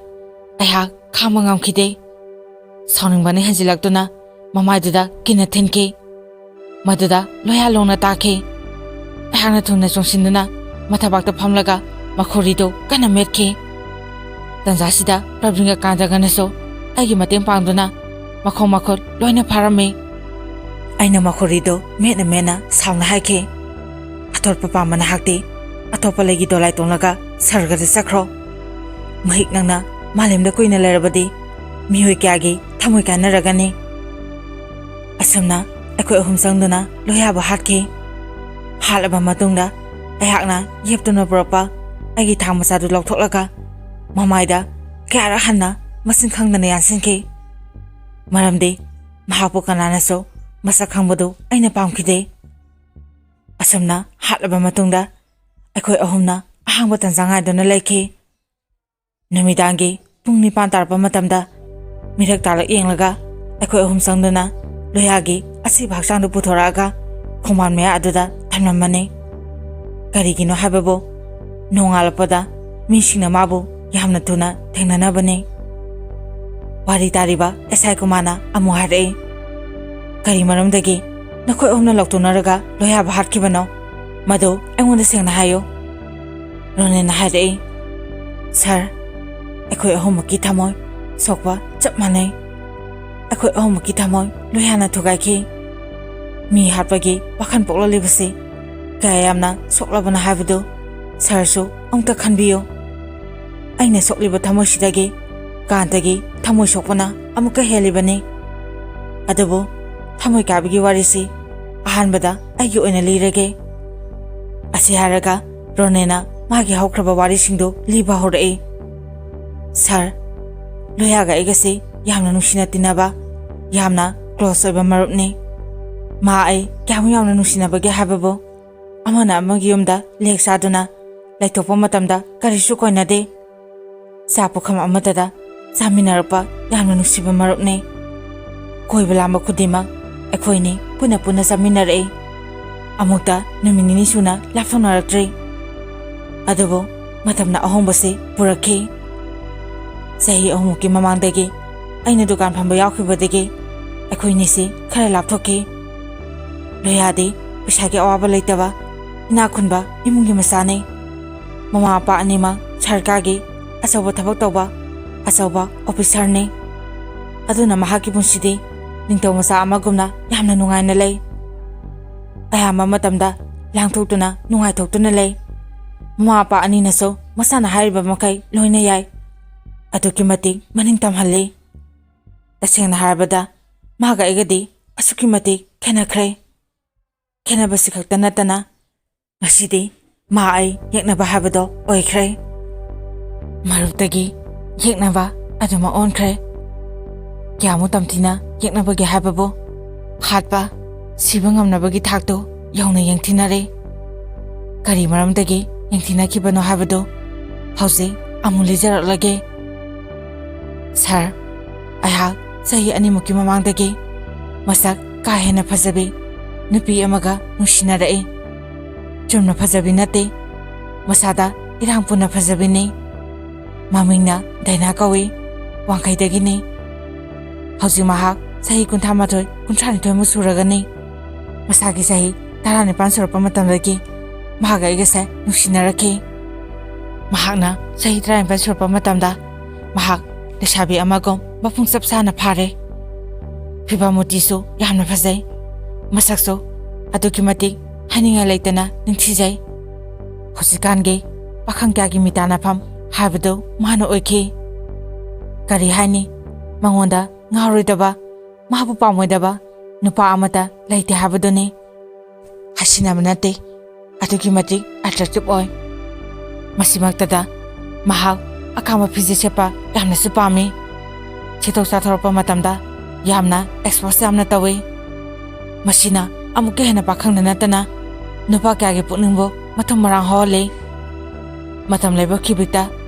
ꯑꯩꯍꯥꯛ ꯈꯥꯡꯕ ꯉꯝꯈꯤꯗꯦ꯫ ꯁꯥꯎꯅꯤꯡꯕꯅ ꯍꯦꯟꯖꯤꯜꯂꯛꯇꯨꯅ ꯃꯃꯥꯏꯗꯨꯗ ꯀꯤꯟꯅ ꯊꯤꯟꯈꯤ꯫ ꯃꯗꯨꯗ ꯂꯣꯌꯥ ꯂꯣꯡꯅ ꯇꯥꯈꯤ꯫ ꯑꯩꯍꯥꯛꯅ ꯊꯨꯅ ꯆꯣꯡꯁꯤꯟꯗꯨꯅ ꯃꯊꯕꯥꯛꯇ ꯐꯝꯂꯒ ꯃꯈꯣꯔꯤꯗꯨ ꯀꯟꯅ ꯃꯦꯠꯈꯤ꯫ ꯇꯟꯖꯥꯁꯤꯗ ꯄ꯭ꯔꯕꯤꯟꯒ ꯀꯥꯟꯗꯒꯅꯁꯨ ꯑꯩꯒꯤ ꯃꯇꯦꯡ ꯄꯥꯡꯗꯨꯅ ꯃꯈꯣꯡ ꯃꯈꯨꯠ ꯂꯣꯏꯅ ꯐꯥꯔꯝꯃꯤ꯫ ꯑꯩꯅ ꯃꯈꯣꯔꯤꯗꯣ ꯃꯦꯠꯅ ꯃꯦꯠꯅ ꯁꯥꯎꯅ ꯍꯥꯏꯈꯤ, "ꯑꯇꯣꯞꯄ ꯄꯥꯝꯕ ꯅꯍꯥꯛꯇꯤ ꯑꯇꯣꯞꯄ ꯂꯩꯒꯤ ꯗꯣꯂꯥꯏ ꯇꯣꯡꯂꯒ ꯁꯍꯔꯒꯗ ꯆꯠꯈ꯭ꯔꯣ꯫ ꯃꯍꯤꯛ ꯅꯪꯅ ꯃꯥꯂꯦꯝꯗ ꯀꯨꯏꯅ ꯂꯩꯔꯕꯗꯤ ꯃꯤꯑꯣꯏ ꯀꯌꯥꯒꯤ ꯊꯃꯣꯏ ꯀꯥꯏꯅꯔꯒꯅꯤ"꯫ ꯑꯁꯨꯝꯅ ꯑꯩꯈꯣꯏ ꯑꯍꯨꯝ ꯆꯪꯗꯨꯅ ꯂꯣꯌꯥꯕꯨ ꯍꯥꯠꯈꯤ꯫ ꯍꯥꯠꯂꯕ ꯃꯇꯨꯡꯗ ꯑꯩꯍꯥꯛꯅ ꯌꯦꯞꯇꯨꯅ ꯄꯨꯔꯛꯄ ꯑꯩꯒꯤ ꯊꯥꯡ ꯃꯆꯥꯗꯨ ꯂꯧꯊꯣꯛꯂꯒ ꯃꯃꯥꯏꯗ ꯀꯌꯥꯔꯛ ꯍꯟꯅ ꯃꯁꯤꯡ ꯈꯪꯗꯅ ꯌꯥꯟꯁꯤꯟꯈꯤ꯫ ꯃꯔꯝꯗꯤ ꯃꯍꯥꯛꯄꯨ ꯀꯅꯥꯅꯁꯨ ꯃꯁꯛ ꯈꯪꯕꯗꯨ ꯑꯩꯅ ꯄꯥꯝꯈꯤꯗꯦ꯫ ꯑꯁꯨꯝꯅ ꯍꯥꯠꯂꯕ ꯃꯇꯨꯡꯗ ꯑꯩꯈꯣꯏ ꯑꯍꯨꯝꯅ ꯑꯍꯥꯡꯕ ꯇꯟꯖꯥ ꯉꯥꯏꯗꯨꯅ ꯂꯩꯈꯤ꯫ ꯅꯨꯃꯤꯗꯥꯡꯒꯤ ꯄꯨꯡ ꯅꯤꯄꯥꯟ ꯇꯥꯔꯛꯄ ꯃꯇꯝꯗ ꯃꯤꯔꯛ ꯇꯥꯂꯛ ꯌꯦꯡꯂꯒ ꯑꯩꯈꯣꯏ ꯑꯍꯨꯝ ꯆꯪꯗꯨꯅ ꯂꯣꯌꯥꯒꯤ ꯑꯁꯤꯕ ꯍꯛꯆꯥꯡꯗꯨ ꯄꯨꯊꯣꯔꯛꯑꯒ ꯈꯣꯡꯕꯥꯟ ꯃꯌꯥ ꯑꯗꯨꯗ ꯊꯝꯂꯝꯕꯅꯤ꯫ ꯀꯔꯤꯒꯤꯅꯣ ꯍꯥꯏꯕꯕꯨ ꯅꯣꯡꯉꯥꯜꯂꯛꯄꯗ ꯃꯤꯁꯤꯡꯅ ꯃꯥꯕꯨ ꯌꯥꯝꯅ ꯊꯨꯅ ꯊꯦꯡꯅꯅꯕꯅꯤ꯫ ꯋꯥꯔꯤ ꯇꯥꯔꯤꯕ ꯑꯦꯁ ꯑꯥꯏ ꯀꯨꯃꯥꯔꯅ ꯑꯃꯨꯛ ꯍꯥꯏꯔꯛꯏ, "ꯀꯔꯤ ꯃꯔꯝꯗꯒꯤ ꯅꯈꯣꯏ ꯑꯍꯨꯝꯅ ꯂꯥꯎꯊꯣꯛꯅꯔꯒ ꯂꯣꯌꯥꯕ ꯍꯥꯠꯈꯤꯕꯅꯣ? ꯃꯗꯨ ꯑꯩꯉꯣꯟꯗ ꯁꯦꯡꯅ ꯍꯥꯏꯌꯨ"꯫ ꯔꯣꯅꯦꯟꯅ ꯍꯥꯏꯔꯛꯏ, "ꯁꯥꯔ, ꯑꯩꯈꯣꯏ ꯑꯍꯨꯝꯃꯛꯀꯤ ꯊꯃꯣꯏ ꯁꯣꯛꯄ ꯆꯞ ꯃꯥꯟꯅꯩ꯫ ꯑꯩꯈꯣꯏ ꯑꯍꯨꯝꯃꯛꯀꯤ ꯊꯃꯣꯏ ꯂꯣꯌꯥꯅ ꯊꯨꯒꯥꯏꯈꯤ꯫ ꯃꯤ ꯍꯥꯠꯄꯒꯤ ꯋꯥꯈꯜ ꯄꯣꯛꯂꯛꯂꯤꯕꯁꯤ ꯀꯌꯥ ꯌꯥꯝꯅ ꯁꯣꯛꯂꯕꯅꯣ ꯍꯥꯏꯕꯗꯨ ꯁꯥꯔꯁꯨ ꯑꯃꯨꯛꯇ ꯈꯟꯕꯤꯌꯨ꯫ ꯑꯩꯅ ꯁꯣꯛꯂꯤꯕ ꯊꯃꯣꯏꯁꯤꯗꯒꯤ ꯀꯥꯟꯇꯒꯤ ꯊꯃꯣꯏ ꯁꯣꯛꯄꯅ ꯑꯃꯨꯛꯀ ꯍꯦꯜꯂꯤꯕꯅꯤ꯫ ꯑꯗꯨꯕꯨ ꯊꯃꯣꯏ ꯀꯥꯏꯕꯒꯤ ꯋꯥꯔꯤꯁꯤ ꯑꯍꯥꯟꯕꯗ ꯑꯩꯒꯤ ꯑꯣꯏꯅ ꯂꯤꯔꯒꯦ"꯫ ꯑꯁꯤ ꯍꯥꯏꯔꯒ ꯔꯣꯅꯦꯅ ꯃꯥꯒꯤ ꯍꯧꯈ꯭ꯔꯕ ꯋꯥꯔꯤꯁꯤꯡꯗꯨ ꯂꯤꯕ ꯍꯧꯔꯛꯏ꯫ "ꯁꯥꯔ, ꯂꯣꯌꯥꯒ ꯑꯩꯒꯁꯤ ꯌꯥꯝꯅ ꯅꯨꯡꯁꯤꯅ ꯇꯤꯟꯅꯕ, ꯌꯥꯝꯅ ꯀ꯭ꯂꯣꯁ ꯑꯣꯏꯕ ꯃꯔꯨꯞꯅꯤ꯫ ꯃꯥ ꯑꯩ ꯀꯌꯥꯃꯨꯛ ꯌꯥꯝꯅ ꯅꯨꯡꯁꯤꯅꯕꯒꯦ ꯍꯥꯏꯕꯕꯨ ꯑꯃꯅ ꯑꯃꯒꯤ ꯌꯨꯝꯗ ꯂꯦꯛ ꯆꯥꯗꯨꯅ ꯂꯩꯊꯣꯛꯄ ꯃꯇꯝꯗ ꯀꯔꯤꯁꯨ ꯀꯣꯟꯅꯗꯦ꯫ ꯆꯥ ꯄꯨꯈꯝ ꯑꯃꯠꯇꯗ ꯆꯥꯃꯤꯟꯅꯔꯛꯄ ꯌꯥꯝꯅ ꯅꯨꯡꯁꯤꯕ ꯃꯔꯨꯞꯅꯤ꯫ ꯀꯣꯏꯕ ꯂꯥꯡꯕ ꯈꯨꯗꯤꯡꯃꯛ ꯑꯩꯈꯣꯏꯅꯤ ꯄꯨꯟꯅ ꯄꯨꯟꯅ ꯆꯥꯃꯤꯟꯅꯔꯛꯏ꯫ ꯑꯃꯨꯛꯇ ꯅꯨꯃꯤꯠ ꯅꯤꯅꯤ ꯁꯨꯅ ꯂꯥꯞꯊꯣꯛꯅꯔꯛꯇ꯭ꯔꯤ꯫ ꯑꯗꯨꯕꯨ ꯃꯇꯝꯅ ꯑꯍꯣꯡꯕꯁꯤ ꯄꯨꯔꯛꯈꯤ꯫ ꯆꯍꯤ ꯑꯍꯨꯝꯃꯨꯛꯀꯤ ꯃꯃꯥꯡꯗꯒꯤ ꯑꯩꯅ ꯗꯨꯀꯥꯟ ꯐꯝꯕ ꯌꯥꯎꯈꯤꯕꯗꯒꯤ ꯑꯩꯈꯣꯏꯅꯤꯁꯤ ꯈꯔ ꯂꯥꯞꯊꯣꯛꯈꯤ꯫ ꯂꯣꯌꯥꯗꯤ ꯄꯩꯁꯥꯒꯤ ꯑꯋꯥꯕ ꯂꯩꯇꯕ ꯏꯅꯥꯛ ꯈꯨꯟꯕ ꯏꯃꯨꯡꯒꯤ ꯃꯆꯥꯅꯤ꯫ ꯃꯃꯥ ꯃꯄꯥ ꯑꯅꯤꯃꯛ ꯁꯔꯀꯥꯔꯒꯤ ꯑꯆꯧꯕ ꯊꯕꯛ ꯇꯧꯕ ꯑꯆꯧꯕ ꯑꯣꯐꯤꯁꯔꯅꯤ꯫ ꯑꯗꯨꯅ ꯃꯍꯥꯛꯀꯤ ꯄꯨꯟꯁꯤꯗꯤ ꯅꯤꯡꯊꯧ ꯃꯆꯥ ꯑꯃꯒꯨꯝꯅ ꯌꯥꯝꯅ ꯅꯨꯡꯉꯥꯏꯅ ꯂꯩ꯫ ꯑꯌꯥꯝꯕ ꯃꯇꯝꯗ ꯂꯥꯡꯊꯣꯛꯇꯨꯅ ꯅꯨꯡꯉꯥꯏꯊꯣꯛꯇꯨꯅ ꯂꯩ꯫ ꯃꯃꯥ ꯃꯄꯥ ꯑꯅꯤꯅꯁꯨ ꯃꯆꯥꯅ ꯍꯥꯏꯔꯤꯕ ꯃꯈꯩ ꯂꯣꯏꯅ ꯌꯥꯏ꯫ ꯑꯗꯨꯛꯀꯤ ꯃꯇꯤꯛ ꯃꯅꯤꯡ ꯇꯝꯍꯜꯂꯤ꯫ ꯇꯁꯦꯡꯅ ꯍꯥꯏꯔꯕꯗ ꯃꯥꯒ ꯑꯩꯒꯗꯤ ꯑꯁꯨꯛꯀꯤ ꯃꯇꯤꯛ ꯈꯦꯠꯅꯈ꯭ꯔꯦ꯫ ꯈꯦꯠꯅꯕꯁꯤ ꯈꯛꯇ ꯅꯠꯇꯅ ꯉꯁꯤꯗꯤ ꯃꯥ ꯑꯩ ꯌꯦꯛꯅꯕ ꯍꯥꯏꯕꯗꯣ ꯑꯣꯏꯈ꯭ꯔꯦ꯫ ꯃꯔꯨꯞꯇꯒꯤ ꯌꯦꯛꯅꯕ ꯑꯗꯨꯃꯛ ꯑꯣꯟꯈ꯭ꯔꯦ꯫ ꯀꯌꯥꯃꯨꯛ ꯇꯝꯊꯤꯅ ꯌꯦꯛꯅꯕꯒꯦ ꯍꯥꯏꯕꯕꯨ ꯍꯥꯠꯄ, ꯁꯤꯕ ꯉꯝꯅꯕꯒꯤ ꯊꯥꯛꯇꯨ ꯌꯧꯅ ꯌꯦꯡꯊꯤꯅꯔꯦ꯫ ꯀꯔꯤ ꯃꯔꯝꯗꯒꯤ ꯌꯦꯡꯊꯤꯅꯈꯤꯕꯅꯣ ꯍꯥꯏꯕꯗꯨ ꯍꯧꯖꯤꯛ ꯑꯃꯨꯛ ꯂꯤꯖꯔꯛꯂꯒꯦ꯫ ꯁꯥꯔ, ꯑꯩꯍꯥꯛ ꯆꯍꯤ ꯑꯅꯤꯃꯨꯛꯀꯤ ꯃꯃꯥꯡꯗꯒꯤ ꯃꯁꯛ ꯀꯥ ꯍꯦꯟꯅ ꯐꯖꯕꯤ ꯅꯨꯄꯤ ꯑꯃꯒ ꯅꯨꯡꯁꯤꯅꯔꯛꯏ꯫ ꯆꯨꯝꯅ ꯐꯖꯕꯤ ꯅꯠꯇꯦ, ꯃꯁꯥꯗ ꯏꯔꯥꯡ ꯄꯨꯟꯅ ꯐꯖꯕꯤꯅꯤ꯫ ꯃꯃꯤꯡꯅ ꯗꯥꯏꯅꯥ ꯀꯧꯏ, ꯋꯥꯡꯈꯩꯗꯒꯤꯅꯤ꯫ ꯍꯧꯖꯤꯛ ꯃꯍꯥꯛ ꯆꯍꯤ ꯀꯨꯟꯊ꯭ꯔꯥ ꯃꯥꯊꯣꯏ, ꯀꯨꯟꯊ꯭ꯔꯥ ꯅꯤꯊꯣꯏꯃꯨꯛ ꯁꯨꯔꯒꯅꯤ꯫ ꯃꯁꯥꯒꯤ ꯆꯍꯤ ꯇꯔꯥꯅꯤꯄꯥꯟ ꯁꯨꯔꯛꯄ ꯃꯇꯝꯗꯒꯤ ꯃꯍꯥꯛ ꯑꯩꯒꯁꯦ ꯅꯨꯡꯁꯤꯅꯔꯛꯈꯤ꯫ ꯃꯍꯥꯛꯅ ꯆꯍꯤ ꯇꯔꯥꯅꯤꯄꯥꯟ ꯁꯨꯔꯛꯄ ꯃꯇꯝꯗ ꯃꯍꯥꯛ ꯂꯩꯁꯥꯕꯤ ꯑꯃꯒꯨꯝ ꯃꯄꯨꯡ ꯆꯞ ꯆꯥꯅ ꯐꯥꯔꯦ꯫ ꯐꯤꯕꯝ ꯃꯨꯇꯤꯁꯨ ꯌꯥꯝꯅ ꯐꯖꯩ, ꯃꯁꯛꯁꯨ ꯑꯗꯨꯛꯀꯤ ꯃꯇꯤꯛ ꯍꯥꯏꯅꯤꯡꯉꯥꯏ ꯂꯩꯇꯅ ꯅꯤꯡꯊꯤꯖꯩ꯫ ꯍꯧꯖꯤꯛꯀꯥꯟꯒꯤ ꯄꯥꯈꯪ ꯀꯌꯥꯒꯤ ꯃꯤꯇꯥꯟꯅꯐꯝ ꯍꯥꯏꯕꯗꯨ ꯃꯥꯅ ꯑꯣꯏꯈꯤ꯫ ꯀꯔꯤ ꯍꯥꯏꯅꯤ, ꯃꯉꯣꯟꯗ ꯉꯥꯎꯔꯣꯏꯗꯕ, ꯃꯍꯥꯛꯄꯨ ꯄꯥꯝꯃꯣꯏꯗꯕ ꯅꯨꯄꯥ ꯑꯃꯠꯇ ꯂꯩꯇꯦ ꯍꯥꯏꯕꯗꯨꯅꯤ꯫ ꯍꯥꯏꯁꯤꯟꯅꯕ ꯅꯠꯇꯦ, ꯑꯗꯨꯛꯀꯤ ꯃꯇꯤꯛ ꯑꯦꯇ꯭ꯔꯦꯛꯇꯤꯚ ꯑꯣꯏ꯫ ꯃꯁꯤꯃꯛꯇꯗ ꯃꯍꯥꯛ ꯑꯀꯥꯝꯕ ꯐꯤꯖꯦꯠ ꯁꯦꯠꯄ ꯌꯥꯝꯅꯁꯨ ꯄꯥꯝꯃꯤ꯫ ꯁꯦꯠꯊꯣꯛ ꯆꯥꯊꯣꯔꯛꯄ ꯃꯇꯝꯗ ꯌꯥꯝꯅ ꯑꯦꯛꯁꯄꯣꯖ ꯌꯥꯝꯅ ꯇꯧꯏ꯫ ꯃꯁꯤꯅ ꯑꯃꯨꯛꯀ ꯍꯦꯟꯅ ꯄꯥꯈꯪꯗ ꯅꯠꯇꯅ ꯅꯨꯄꯥ ꯀꯌꯥꯒꯤ ꯄꯨꯛꯅꯤꯡꯕꯨ ꯃꯊꯨꯝ ꯃꯔꯥꯡ ꯍꯧꯍꯜꯂꯤ꯫ ꯃꯇꯝ ꯂꯩꯕ ꯈꯤꯕꯤꯛꯇ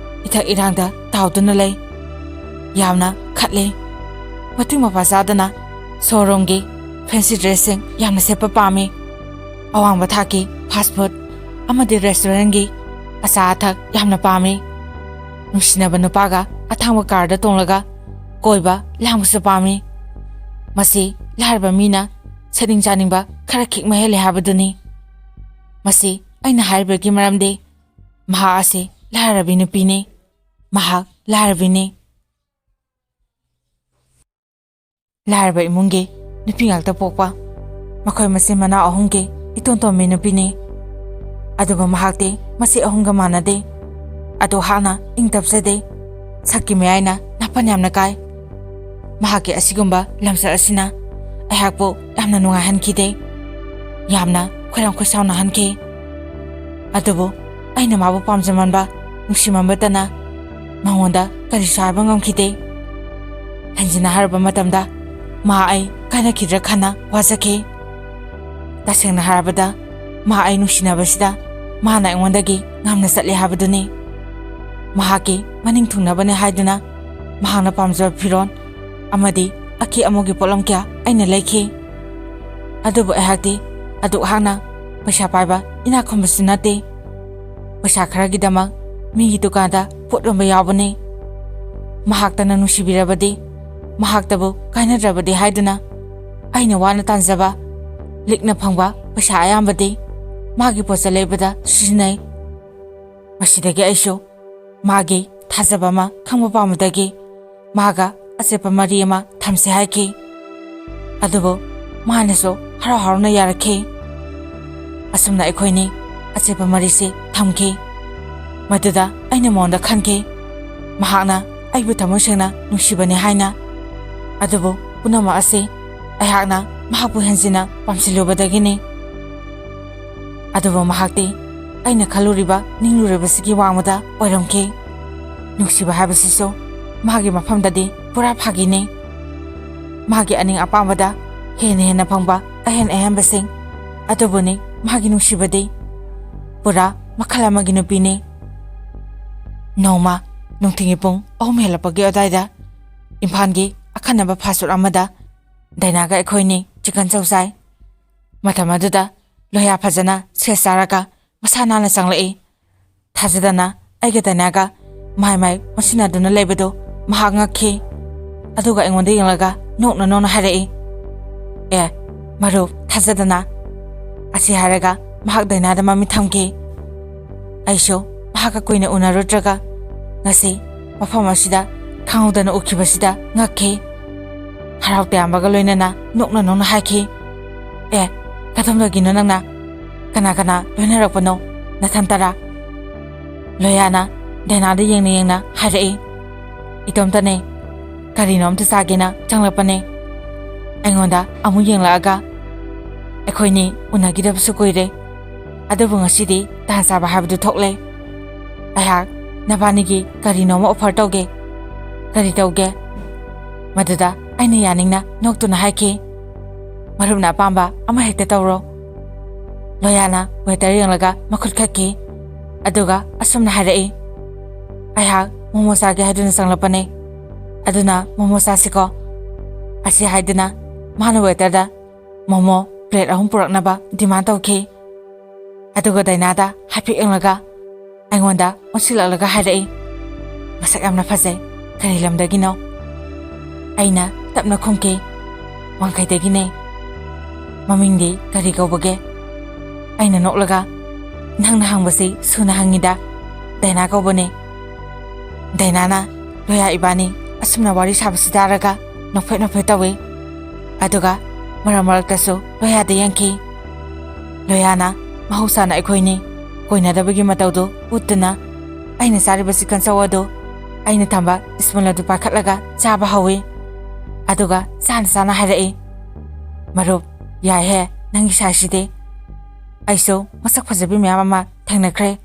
ꯏꯊꯛ ꯏꯔꯥꯡꯗ ꯇꯥꯎꯗꯨꯅ ꯂꯩ꯫ ꯌꯥꯝꯅ ꯈꯠꯂꯤ꯫ ꯃꯇꯤꯛ ꯃꯄꯥ ꯆꯥꯗꯅ ꯁꯣꯔꯨꯝꯒꯤ ꯐꯦꯟꯁꯤ ꯗ꯭ꯔꯦꯁꯁꯤꯡ ꯌꯥꯝꯅ ꯁꯦꯠꯄ ꯄꯥꯝꯃꯤ꯫ ꯑꯋꯥꯡꯕ ꯊꯥꯛꯀꯤ ꯐꯥꯁ ꯐꯨꯗ ꯑꯃꯗꯤ ꯔꯦꯁꯇꯨꯔꯦꯟꯒꯤ ꯑꯆꯥ ꯑꯊꯛ ꯌꯥꯝꯅ ꯄꯥꯝꯃꯤ꯫ ꯅꯨꯡꯁꯤꯅꯕ ꯅꯨꯄꯥꯒ ꯑꯊꯥꯡꯕ ꯀꯥꯔꯗ ꯇꯣꯡꯂꯒ ꯀꯣꯏꯕ ꯂꯥꯡꯕꯁꯨ ꯄꯥꯝꯃꯤ꯫ ꯃꯁꯤ ꯂꯥꯏꯔꯕ ꯃꯤꯅ ꯁꯦꯠꯅꯤꯡ ꯆꯥꯅꯤꯡꯕ ꯈꯔ ꯈꯤꯛ ꯃꯍꯦꯜꯂꯦ ꯍꯥꯏꯕꯗꯨꯅꯤ꯫ ꯃꯁꯤ ꯑꯩꯅ ꯍꯥꯏꯔꯤꯕꯒꯤ ꯃꯔꯝꯗꯤ ꯃꯍꯥꯛ ꯑꯁꯤ ꯂꯥꯏꯔꯕꯤ ꯅꯨꯄꯤꯅꯤ꯫ ꯃꯍꯥꯛ ꯂꯥꯏꯔꯕꯤꯅꯤ꯫ ꯂꯥꯏꯔꯕ ꯏꯃꯨꯡꯒꯤ ꯅꯨꯄꯤ ꯉꯥꯛꯇ ꯄꯣꯛꯄ, ꯃꯈꯣꯏ ꯃꯆꯤꯟ ꯃꯅꯥꯎ ꯑꯍꯨꯝꯒꯤ ꯏꯇꯣꯟ ꯇꯣꯟꯕꯤ ꯅꯨꯄꯤꯅꯤ꯫ ꯑꯗꯨꯕꯨ ꯃꯍꯥꯛꯇꯤ ꯃꯆꯦ ꯑꯍꯨꯝꯒ ꯃꯥꯟꯅꯗꯦ꯫ ꯑꯗꯨ ꯍꯥꯛꯅ ꯏꯪ ꯇꯞꯆꯗꯦ꯫ ꯁꯛꯀꯤ ꯃꯌꯥꯏꯅ ꯅꯥꯄꯟ ꯌꯥꯝꯅ ꯀꯥꯏ꯫ ꯃꯍꯥꯛꯀꯤ ꯑꯁꯤꯒꯨꯝꯕ ꯂꯝꯆꯠ ꯑꯁꯤꯅ ꯑꯩꯍꯥꯛꯄꯨ ꯌꯥꯝꯅ ꯅꯨꯡꯉꯥꯏꯍꯟꯈꯤꯗꯦ꯫ ꯌꯥꯝꯅ ꯈꯣꯏꯔꯥꯡ ꯈꯣꯏꯁꯥꯎꯅꯍꯟꯈꯤ꯫ ꯑꯗꯨꯕꯨ ꯑꯩꯅ ꯃꯥꯕꯨ ꯄꯥꯝꯖꯃꯟꯕ, ꯅꯨꯡꯁꯤꯃꯟꯕꯇꯅ ꯃꯉꯣꯟꯗ ꯀꯔꯤꯁꯨ ꯍꯥꯏꯕ ꯉꯝꯈꯤꯗꯦ꯫ ꯍꯦꯟꯖꯤꯟꯅ ꯍꯥꯏꯔꯕ ꯃꯇꯝꯗ, ꯃꯥ ꯑꯩ ꯀꯥꯏꯅꯈꯤꯗ꯭ꯔꯥ ꯈꯟꯅ ꯋꯥꯖꯈꯤ꯫ ꯇꯁꯦꯡꯅ ꯍꯥꯏꯔꯕꯗ, ꯃꯥ ꯑꯩ ꯅꯨꯡꯁꯤꯅꯕꯁꯤꯗ ꯃꯥꯅ ꯑꯩꯉꯣꯟꯗꯒꯤ ꯉꯝꯅ ꯆꯠꯂꯦ ꯍꯥꯏꯕꯗꯨꯅꯤ꯫ ꯃꯍꯥꯛꯀꯤ ꯃꯅꯤꯡ ꯊꯨꯡꯅꯕꯅꯤ ꯍꯥꯏꯗꯨꯅ ꯃꯍꯥꯛꯅ ꯄꯥꯝꯖꯕ ꯐꯤꯔꯣꯜ ꯑꯃꯗꯤ ꯑꯀꯦ ꯑꯃꯧꯒꯤ ꯄꯣꯠꯂꯝ ꯀꯌꯥ ꯑꯩꯅ ꯂꯩꯈꯤ꯫ ꯑꯗꯨꯕꯨ ꯑꯩꯍꯥꯛꯇꯤ ꯑꯗꯨꯛ ꯍꯥꯛꯅ ꯄꯩꯁꯥ ꯄꯥꯏꯕ ꯏꯅꯥꯛ ꯈꯨꯟꯕꯁꯨ ꯅꯠꯇꯦ꯫ ꯄꯩꯁꯥ ꯈꯔꯒꯤꯗꯃꯛ ꯃꯤꯒꯤ ꯗꯨꯀꯥꯟꯗ ꯄꯣꯠ ꯌꯣꯟꯕ ꯌꯥꯎꯕꯅꯤ꯫ ꯃꯍꯥꯛꯇꯅ ꯅꯨꯡꯁꯤꯕꯤꯔꯕꯗꯤ, ꯃꯍꯥꯛꯇꯕꯨ ꯀꯥꯏꯅꯗ꯭ꯔꯕꯗꯤ ꯍꯥꯏꯗꯨꯅ ꯑꯩꯅ ꯋꯥꯅ ꯇꯥꯟꯖꯕ, ꯂꯤꯛꯅ ꯐꯪꯕ ꯄꯩꯁꯥ ꯑꯌꯥꯝꯕꯗꯤ ꯃꯥꯒꯤ ꯄꯣꯠꯆꯩ ꯂꯩꯕꯗ ꯁꯤꯖꯤꯟꯅꯩ꯫ ꯃꯁꯤꯗꯒꯤ ꯑꯩꯁꯨ ꯃꯥꯒꯤ ꯊꯥꯖꯕ ꯑꯃ ꯈꯪꯕ ꯄꯥꯝꯕꯗꯒꯤ ꯃꯥꯒ ꯑꯆꯦꯠꯄ ꯃꯔꯤ ꯑꯃ ꯊꯝꯁꯦ ꯍꯥꯏꯈꯤ꯫ ꯑꯗꯨꯕꯨ ꯃꯥꯅꯁꯨ ꯍꯔꯥꯎ ꯍꯔꯥꯎꯅ ꯌꯥꯔꯛꯈꯤ꯫ ꯑꯁꯨꯝꯅ ꯑꯩꯈꯣꯏꯅꯤ ꯑꯆꯦꯠꯄ ꯃꯔꯤꯁꯤ ꯊꯝꯈꯤ꯫ ꯃꯗꯨꯗ ꯑꯩꯅ ꯃꯉꯣꯟꯗ ꯈꯟꯈꯤ, ꯃꯍꯥꯛꯅ ꯑꯩꯕꯨ ꯊꯃꯣꯏ ꯁꯦꯡꯅ ꯅꯨꯡꯁꯤꯕꯅꯤ ꯍꯥꯏꯅ꯫ ꯑꯗꯨꯕꯨ ꯄꯨꯝꯅꯃꯛ ꯑꯁꯤ ꯑꯩꯍꯥꯛꯅ ꯃꯍꯥꯛꯄꯨ ꯍꯦꯟꯖꯤꯟꯅ ꯄꯥꯝꯁꯤꯜꯂꯨꯕꯗꯒꯤꯅꯤ꯫ ꯑꯗꯨꯕꯨ ꯃꯍꯥꯛꯇꯤ ꯑꯩꯅ ꯈꯜꯂꯨꯔꯤꯕ ꯅꯤꯡꯂꯨꯔꯤꯕꯁꯤꯒꯤ ꯋꯥꯡꯃꯗ ꯑꯣꯏꯔꯝꯈꯤ꯫ ꯅꯨꯡꯁꯤꯕ ꯍꯥꯏꯕꯁꯤꯁꯨ ꯃꯥꯒꯤ ꯃꯐꯝꯗꯗꯤ ꯄꯨꯔꯥ ꯐꯥꯒꯤꯅꯤ꯫ ꯃꯥꯒꯤ ꯑꯅꯤꯡ ꯑꯄꯥꯝꯕꯗ ꯍꯦꯟꯅ ꯍꯦꯟꯅ ꯐꯪꯕ ꯑꯍꯦꯟ ꯑꯍꯦꯟꯕꯁꯤꯡ ꯑꯗꯨꯕꯨꯅꯤ ꯃꯥꯒꯤ ꯅꯨꯡꯁꯤꯕꯗꯤ꯫ ꯄꯨꯔꯥ ꯃꯈꯜ ꯑꯃꯒꯤ ꯅꯨꯄꯤꯅꯤ꯫ ꯅꯣꯡꯃ ꯅꯨꯡꯊꯤꯜꯒꯤ ꯄꯨꯡ ꯑꯍꯨꯝ ꯍꯦꯜꯂꯛꯄꯒꯤ ꯑꯗꯨꯋꯥꯏꯗ ꯏꯝꯐꯥꯜꯒꯤ ꯑꯈꯟꯅꯕ ꯐꯥꯁ ꯐꯨꯗ ꯑꯃꯗ ꯗꯥꯏꯅꯥꯒ ꯑꯩꯈꯣꯏꯅꯤ ꯆꯤꯀꯟ ꯆꯧ ꯆꯥꯏ꯫ ꯃꯇꯝ ꯑꯗꯨꯗ ꯂꯣꯍꯤꯌꯥ ꯐꯖꯅ ꯁꯦꯠ ꯆꯥꯔꯒ ꯃꯁꯥ ꯅꯥꯟꯅ ꯆꯪꯂꯛꯏ꯫ ꯊꯥꯖꯗꯅ ꯑꯩꯒ ꯗꯥꯏꯅꯥꯒ ꯃꯥꯏ ꯃꯥꯏ ꯑꯣꯟꯁꯤꯟꯅꯗꯨꯅ ꯂꯩꯕꯗꯨ ꯃꯍꯥꯛ ꯉꯛꯈꯤ꯫ ꯑꯗꯨꯒ ꯑꯩꯉꯣꯟꯗ ꯌꯦꯡꯂꯒ ꯅꯣꯛꯅ ꯅꯣꯛꯅ ꯍꯥꯏꯔꯛꯏ, "ꯑꯦ, ꯃꯔꯨꯞ, ꯊꯥꯖꯗꯅ?" ꯑꯁꯤ ꯍꯥꯏꯔꯒ ꯃꯍꯥꯛ ꯗꯥꯏꯅꯥꯗ ꯃꯃꯤꯠ ꯊꯝꯈꯤ꯫ ꯑꯩꯁꯨ ꯃꯍꯥꯛꯀ ꯀꯨꯏꯅ ꯎꯅꯔꯨꯗ꯭ꯔꯒ ꯉꯁꯤ ꯃꯐꯝ ꯑꯁꯤꯗ ꯈꯪꯍꯧꯗꯅ ꯎꯈꯤꯕꯁꯤꯗ ꯉꯛꯈꯤ꯫ ꯍꯔꯥꯎ ꯇꯌꯥꯝꯕꯒ ꯂꯣꯏꯅꯅ ꯅꯣꯛꯅ ꯅꯣꯛꯅ ꯍꯥꯏꯈꯤ, "ꯑꯦ, ꯀꯗꯣꯝꯗꯒꯤꯅꯣ ꯅꯪꯅ? ꯀꯅꯥ ꯀꯅꯥ ꯂꯣꯏꯅꯔꯛꯄꯅꯣ? ꯅꯊꯟꯇꯔꯥ?" ꯂꯣꯌꯥꯅ ꯗꯥꯏꯅꯥꯗ ꯌꯦꯡꯅ ꯌꯦꯡꯅ ꯍꯥꯏꯔꯛꯏ, "ꯏꯇꯣꯝꯇꯅꯦ꯫ ꯀꯔꯤꯅꯣ ꯑꯝꯇ ꯆꯥꯒꯦꯅ ꯆꯪꯂꯛꯄꯅꯦ꯫ ꯑꯩꯉꯣꯟꯗ ꯑꯃꯨꯛ ꯌꯦꯡꯂꯛꯑꯒ, ꯑꯩꯈꯣꯏꯅꯤ ꯎꯅꯈꯤꯗꯕꯁꯨ ꯀꯨꯏꯔꯦ꯫ ꯑꯗꯨꯕꯨ ꯉꯁꯤꯗꯤ ꯇꯥꯟ ꯆꯥꯕ ꯍꯥꯏꯕꯗꯨ ꯊꯣꯛꯂꯦ꯫ ꯑꯩꯍꯥꯛ ꯅꯕꯥꯅꯤꯒꯤ ꯀꯔꯤꯅꯣꯃ offer ꯇꯧꯒꯦ꯫" "ꯀꯔꯤ ꯇꯧꯒꯦ?" "ꯃꯗꯨꯗ ꯑꯩꯅ ꯌꯥꯅꯤꯡꯅ ꯅꯣꯛꯇꯨꯅ ꯍꯥꯏꯈꯤ, "ꯃꯔꯨꯞꯅ ꯑꯄꯥꯝꯕ ꯑꯃ ꯍꯦꯛꯇ ꯇꯧꯔꯣ꯫" ꯂꯣꯌꯥꯅ waiter ꯌꯦꯡꯂꯒ ꯃꯈꯨꯠ ꯈꯠꯈꯤ꯫ ꯑꯗꯨꯒ ꯑꯁꯨꯝꯅ ꯍꯥꯏꯔꯛꯏ, "ꯑꯩꯍꯥꯛ ꯃꯣꯃꯣ ꯆꯥꯒꯦ ꯍꯥꯏꯗꯨꯅ ꯆꯪꯂꯛꯄꯅꯦ꯫ ꯑꯗꯨꯅ ꯃꯣꯃꯣ ꯆꯥꯁꯤꯀꯣ꯫" ꯑꯁꯤ ꯍꯥꯏꯗꯨꯅ ꯃꯥꯅ waiterꯗ ꯃꯣꯃꯣ plate ꯑꯍꯨꯝ ꯄꯨꯔꯛꯅꯕ demand ꯇꯧꯈꯤ꯫ ꯑꯗꯨꯒ ꯗꯥꯏꯅꯥꯗ ꯍꯥꯏꯐꯦꯠ ꯌꯦꯡꯂꯒ ꯑꯩꯉꯣꯟꯗ ꯑꯣꯟꯁꯤꯜꯂꯛꯂꯒ ꯍꯥꯏꯔꯛꯏ, "ꯃꯁꯛ ꯌꯥꯝꯅ ꯐꯖꯩ꯫ ꯀꯔꯤ ꯂꯝꯗꯒꯤꯅꯣ?" ꯑꯩꯅ ꯇꯞꯅ ꯈꯨꯝꯈꯤ, "ꯋꯥꯡꯈꯩꯗꯒꯤꯅꯦ꯫" "ꯃꯃꯤꯡꯗꯤ ꯀꯔꯤ ꯀꯧꯕꯒꯦ?" ꯑꯩꯅ ꯅꯣꯛꯂꯒ, "ꯅꯪꯅ ꯍꯪꯕꯁꯤ ꯁꯨꯅ ꯍꯪꯉꯤꯗ꯫ ꯗꯥꯏꯅꯥ ꯀꯧꯕꯅꯦ꯫" ꯗꯥꯏꯅꯥꯅ ꯂꯣꯌꯥ ꯏꯕꯥꯅꯤ ꯑꯁꯨꯝꯅ ꯋꯥꯔꯤ ꯁꯥꯕꯁꯤ ꯇꯥꯔꯒ ꯅꯣꯛꯐꯦꯠ ꯅꯣꯛꯐꯦꯠ ꯇꯧꯏ꯫ ꯑꯗꯨꯒ ꯃꯔꯛ ꯃꯔꯛꯇꯁꯨ ꯂꯣꯌꯥꯗ ꯌꯦꯡꯈꯤ꯫ ꯂꯣꯌꯥꯅ ꯃꯍꯧꯁꯥꯅ ꯑꯩꯈꯣꯏꯅꯤ ꯀꯣꯏꯅꯗꯕꯒꯤ ꯃꯇꯧꯗꯨ ꯎꯠꯇꯨꯅ ꯑꯩꯅ ꯆꯥꯔꯤꯕ chicken chow ꯑꯗꯨ ꯑꯩꯅ ꯊꯝꯕ spoon ꯑꯗꯨ ꯄꯥꯏꯈꯠꯂꯒ ꯆꯥꯕ ꯍꯧꯏ꯫ ꯑꯗꯨꯒ ꯆꯥꯅ ꯆꯥꯅ ꯍꯥꯏꯔꯛꯏ, "ꯃꯔꯨꯞ, ꯌꯥꯏꯍꯦ ꯅꯪꯒꯤ sizeꯁꯤꯗꯤ꯫ ꯑꯩꯁꯨ ꯃꯁꯛ ꯐꯖꯕꯤ ꯃꯌꯥꯝ ꯑꯃ ꯊꯦꯡꯅꯈ꯭ꯔꯦ꯫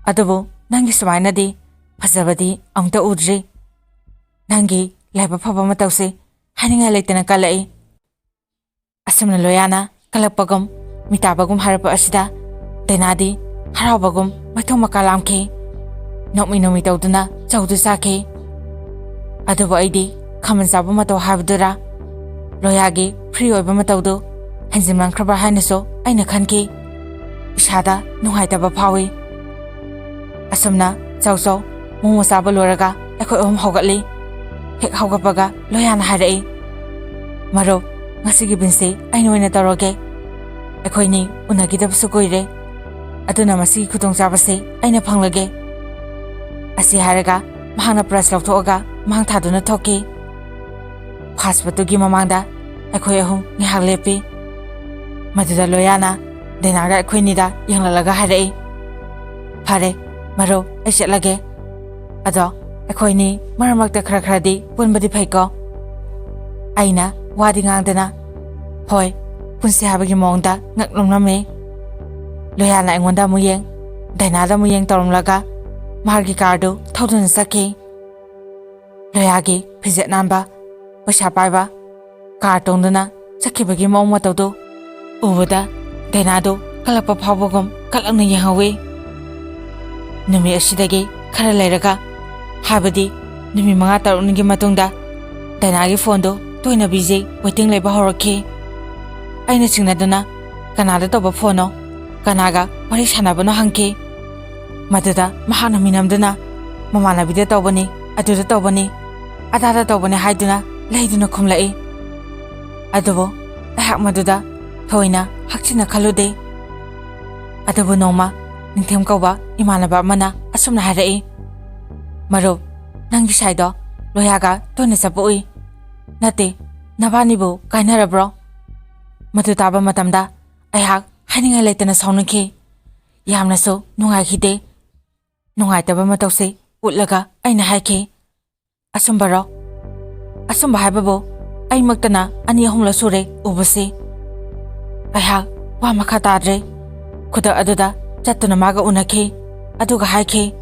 ꯑꯗꯨꯕꯨ ꯅꯪꯒꯤ ꯁꯨꯃꯥꯏꯅꯗꯤ ꯐꯖꯕꯗꯤ ꯑꯃꯨꯛꯇ ꯎꯗ꯭ꯔꯤ꯫ ꯅꯪꯒꯤ ꯂꯥꯏꯕꯛ ꯐꯕ ꯃꯇꯧꯁꯤ ꯍꯥꯏꯅꯤꯡꯉꯥꯏ ꯂꯩꯇꯅ ꯀꯜꯂꯛꯏ꯫" ꯑꯁꯨꯝꯅ ꯂꯣꯌꯥꯅ ꯀꯜꯂꯛꯄꯒꯨꯝ, ꯃꯤꯇꯥꯕꯒꯨꯝ ꯍꯥꯏꯔꯛꯄ ꯑꯁꯤꯗ ꯗꯥꯏꯅꯥꯗꯤ ꯍꯔꯥꯎꯕꯒꯨꯝ ꯃꯊꯣꯡ ꯃꯀꯥ ꯂꯥꯝꯈꯤ꯫ ꯅꯣꯛꯃꯤ ꯅꯣꯛꯃꯤ ꯇꯧꯗꯨꯅ ꯆꯧꯗꯨ ꯆꯥꯈꯤ꯫ ꯑꯗꯨꯕꯨ ꯑꯩꯗꯤ ꯈꯥꯃꯦꯟ ꯆꯥꯕ ꯃꯇꯧ ꯍꯥꯏꯕꯗꯨꯔꯥ, ꯂꯣꯌꯥꯒꯤ free ꯑꯣꯏꯕ ꯃꯇꯧꯗꯨ ꯍꯦꯟꯖꯤꯟꯃꯟꯈ꯭ꯔꯕ꯭ꯔꯥ ꯍꯥꯏꯅꯁꯨ ꯑꯩꯅ ꯈꯟꯈꯤ꯫ ꯏꯁꯥꯗ ꯅꯨꯡꯉꯥꯏꯇꯕ ꯐꯥꯎꯏ꯫ ꯑꯁꯨꯝꯅ ꯆꯧ ꯆꯧ ꯃꯣꯃꯣ ꯆꯥꯕ ꯂꯣꯏꯔꯒ ꯑꯩꯈꯣꯏ ꯑꯍꯨꯝ ꯍꯧꯒꯠꯂꯤ꯫ ꯍꯦꯛ ꯍꯧꯒꯠꯄꯒ ꯂꯣꯌꯥꯅ ꯍꯥꯏꯔꯛꯏ, "ꯃꯔꯨꯞ, ꯉꯁꯤꯒꯤ ꯕꯤꯟꯁꯤ ꯑꯩꯅ ꯑꯣꯏꯅ ꯇꯧꯔꯒꯦ꯫ ꯑꯩꯈꯣꯏꯅꯤ ꯎꯅꯈꯤꯗꯕꯁꯨ ꯀꯨꯏꯔꯦ꯫ ꯑꯗꯨꯅ ꯃꯁꯤꯒꯤ ꯈꯨꯗꯣꯡꯆꯥꯕꯁꯤ ꯑꯩꯅ ꯐꯪꯂꯒꯦ꯫" ꯑꯁꯤ ꯍꯥꯏꯔꯒ ꯃꯍꯥꯛꯅ purse ꯂꯧꯊꯣꯛꯑꯒ ꯃꯥꯡ ꯊꯥꯗꯨꯅ ꯊꯣꯛꯈꯤ꯫ ꯐꯥꯁ ꯐꯨꯗꯇꯨꯒꯤ ꯃꯃꯥꯡꯗ ꯑꯩꯈꯣꯏ ꯑꯍꯨꯝ ꯉꯥꯏꯍꯥꯛ ꯂꯦꯞꯄꯤ꯫ ꯃꯗꯨꯗ ꯂꯣꯌꯥꯅ ꯗꯥꯏꯅꯥꯒ ꯑꯩꯈꯣꯏꯅꯤꯗ ꯌꯦꯡꯂꯛꯂꯒ ꯍꯥꯏꯔꯛꯏ, "ꯐꯔꯦ ꯃꯔꯨꯞ, ꯑꯩ ꯆꯠꯂꯒꯦ꯫ ꯑꯗꯣ ꯑꯩꯈꯣꯏꯅꯤ ꯃꯔꯛ ꯃꯔꯛꯇ ꯈꯔ ꯈꯔꯗꯤ ꯄꯨꯟꯕꯗꯤ ꯐꯩꯀꯣ?" ꯑꯩꯅ ꯋꯥꯗꯤ ꯉꯥꯡꯗꯅ ꯍꯣꯏ ꯄꯨꯟꯁꯤ ꯍꯥꯏꯕꯒꯤ ꯃꯑꯣꯡꯗ ꯉꯛ ꯅꯣꯝꯂꯝꯃꯤ꯫ ꯂꯣꯌꯥꯅ ꯑꯩꯉꯣꯟꯗ ꯑꯃꯨꯛ ꯌꯦꯡ, ꯗꯥꯏꯅꯥꯗ ꯑꯃꯨꯛ ꯌꯦꯡ ꯇꯧꯔꯝꯂꯒ ꯃꯥꯒꯤ ꯀꯥꯔꯗꯨ ꯊꯧꯗꯨꯅ ꯆꯠꯈꯤ꯫ ꯂꯣꯌꯥꯒꯤ ꯐꯤꯖꯦꯠ ꯅꯥꯟꯕ, ꯄꯩꯁꯥ ꯄꯥꯏꯕ, ꯀꯥꯔ ꯇꯣꯡꯗꯨꯅ ꯆꯠꯈꯤꯕꯒꯤ ꯃꯑꯣꯡ ꯃꯇꯧꯗꯨ ꯎꯕꯗ ꯗꯥꯏꯅꯥꯗꯨ ꯀꯜꯂꯛꯄ ꯐꯥꯎꯕꯒꯨꯝ ꯀꯜꯂꯛꯅ ꯌꯦꯡꯍꯧꯏ꯫ ꯅꯨꯃꯤꯠ ꯑꯁꯤꯗꯒꯤ ꯈꯔ ꯂꯩꯔꯒ, ꯍꯥꯏꯕꯗꯤ ꯅꯨꯃꯤꯠ ꯃꯉꯥ ꯇꯔꯨꯛꯅꯤꯒꯤ ꯃꯇꯨꯡꯗ ꯗꯥꯏꯅꯥꯒꯤ ꯐꯣꯟꯗꯨ ꯇꯣꯏꯅ ꯕꯤꯖꯤ ꯋꯦꯇꯤꯡ ꯂꯩꯕ ꯍꯧꯔꯛꯈꯤ꯫ ꯑꯩꯅ ꯆꯤꯡꯅꯗꯨꯅ ꯀꯅꯥꯗ ꯇꯧꯕ ꯐꯣꯟꯅꯣ, ꯀꯅꯥꯒ ꯋꯥꯔꯤ ꯁꯥꯟꯅꯕꯅꯣ ꯍꯪꯈꯤ꯫ ꯃꯗꯨꯗ ꯃꯍꯥꯛꯅ ꯃꯤꯅꯝꯗꯨꯅ ꯃꯃꯥꯟꯅꯕꯤꯗ ꯇꯧꯕꯅꯤ, ꯑꯗꯨꯗ ꯇꯧꯕꯅꯤ, ꯑꯗꯥꯗ ꯇꯧꯕꯅꯤ ꯍꯥꯏꯗꯨꯅ ꯂꯩꯗꯨꯅ ꯈꯨꯝꯂꯛꯏ꯫ ꯑꯗꯨꯕꯨ ꯑꯩꯍꯥꯛ ꯃꯗꯨꯗ ꯊꯣꯏꯅ ꯍꯛꯆꯤꯟꯅ ꯈꯜꯂꯨꯗꯦ꯫ ꯑꯗꯨꯕꯨ ꯅꯣꯡꯃ ꯅꯤꯡꯊꯦꯝ ꯀꯧꯕ ꯏꯃꯥꯟꯅꯕ ꯑꯃꯅ ꯑꯁꯨꯝꯅ ꯍꯥꯏꯔꯛꯏ, "ꯃꯔꯨꯞ, ꯅꯪꯒꯤ ꯁꯥꯏꯗꯣ ꯂꯣꯌꯥꯒ ꯇꯣꯏꯅ ꯆꯠꯄ ꯎꯏ꯫ ꯅꯠꯇꯦ, ꯅꯕꯥꯅꯤꯕꯨ ꯀꯥꯏꯅꯔꯕ꯭ꯔꯣ?" ꯃꯗꯨ ꯇꯥꯕ ꯃꯇꯝꯗ ꯑꯩꯍꯥꯛ ꯍꯥꯏꯅꯤꯡꯉꯥꯏ ꯂꯩꯇꯅ ꯁꯥꯎꯅꯤꯡꯈꯤ꯫ ꯌꯥꯝꯅꯁꯨ ꯅꯨꯡꯉꯥꯏꯈꯤꯗꯦ꯫ ꯅꯨꯡꯉꯥꯏꯇꯕ ꯃꯇꯧꯁꯤ ꯎꯠꯂꯒ ꯑꯩꯅ ꯍꯥꯏꯈꯤ, "ꯑꯁꯨꯝꯕꯔꯣ? ꯑꯁꯨꯝꯕ ꯍꯥꯏꯕꯕꯨ ꯑꯩꯃꯛꯇꯅ ꯑꯅꯤ ꯑꯍꯨꯝꯂꯛ ꯁꯨꯔꯦ ꯎꯕꯁꯤ꯫" ꯑꯩꯍꯥꯛ ꯋꯥ ꯃꯈꯥ ꯇꯥꯗ꯭ꯔꯦ꯫ ꯈꯨꯗꯛ ꯑꯗꯨꯗ ꯆꯠꯇꯨꯅ ꯃꯥꯒ ꯎꯅꯈꯤ꯫ ꯑꯗꯨꯒ ꯍꯥꯏꯈꯤ,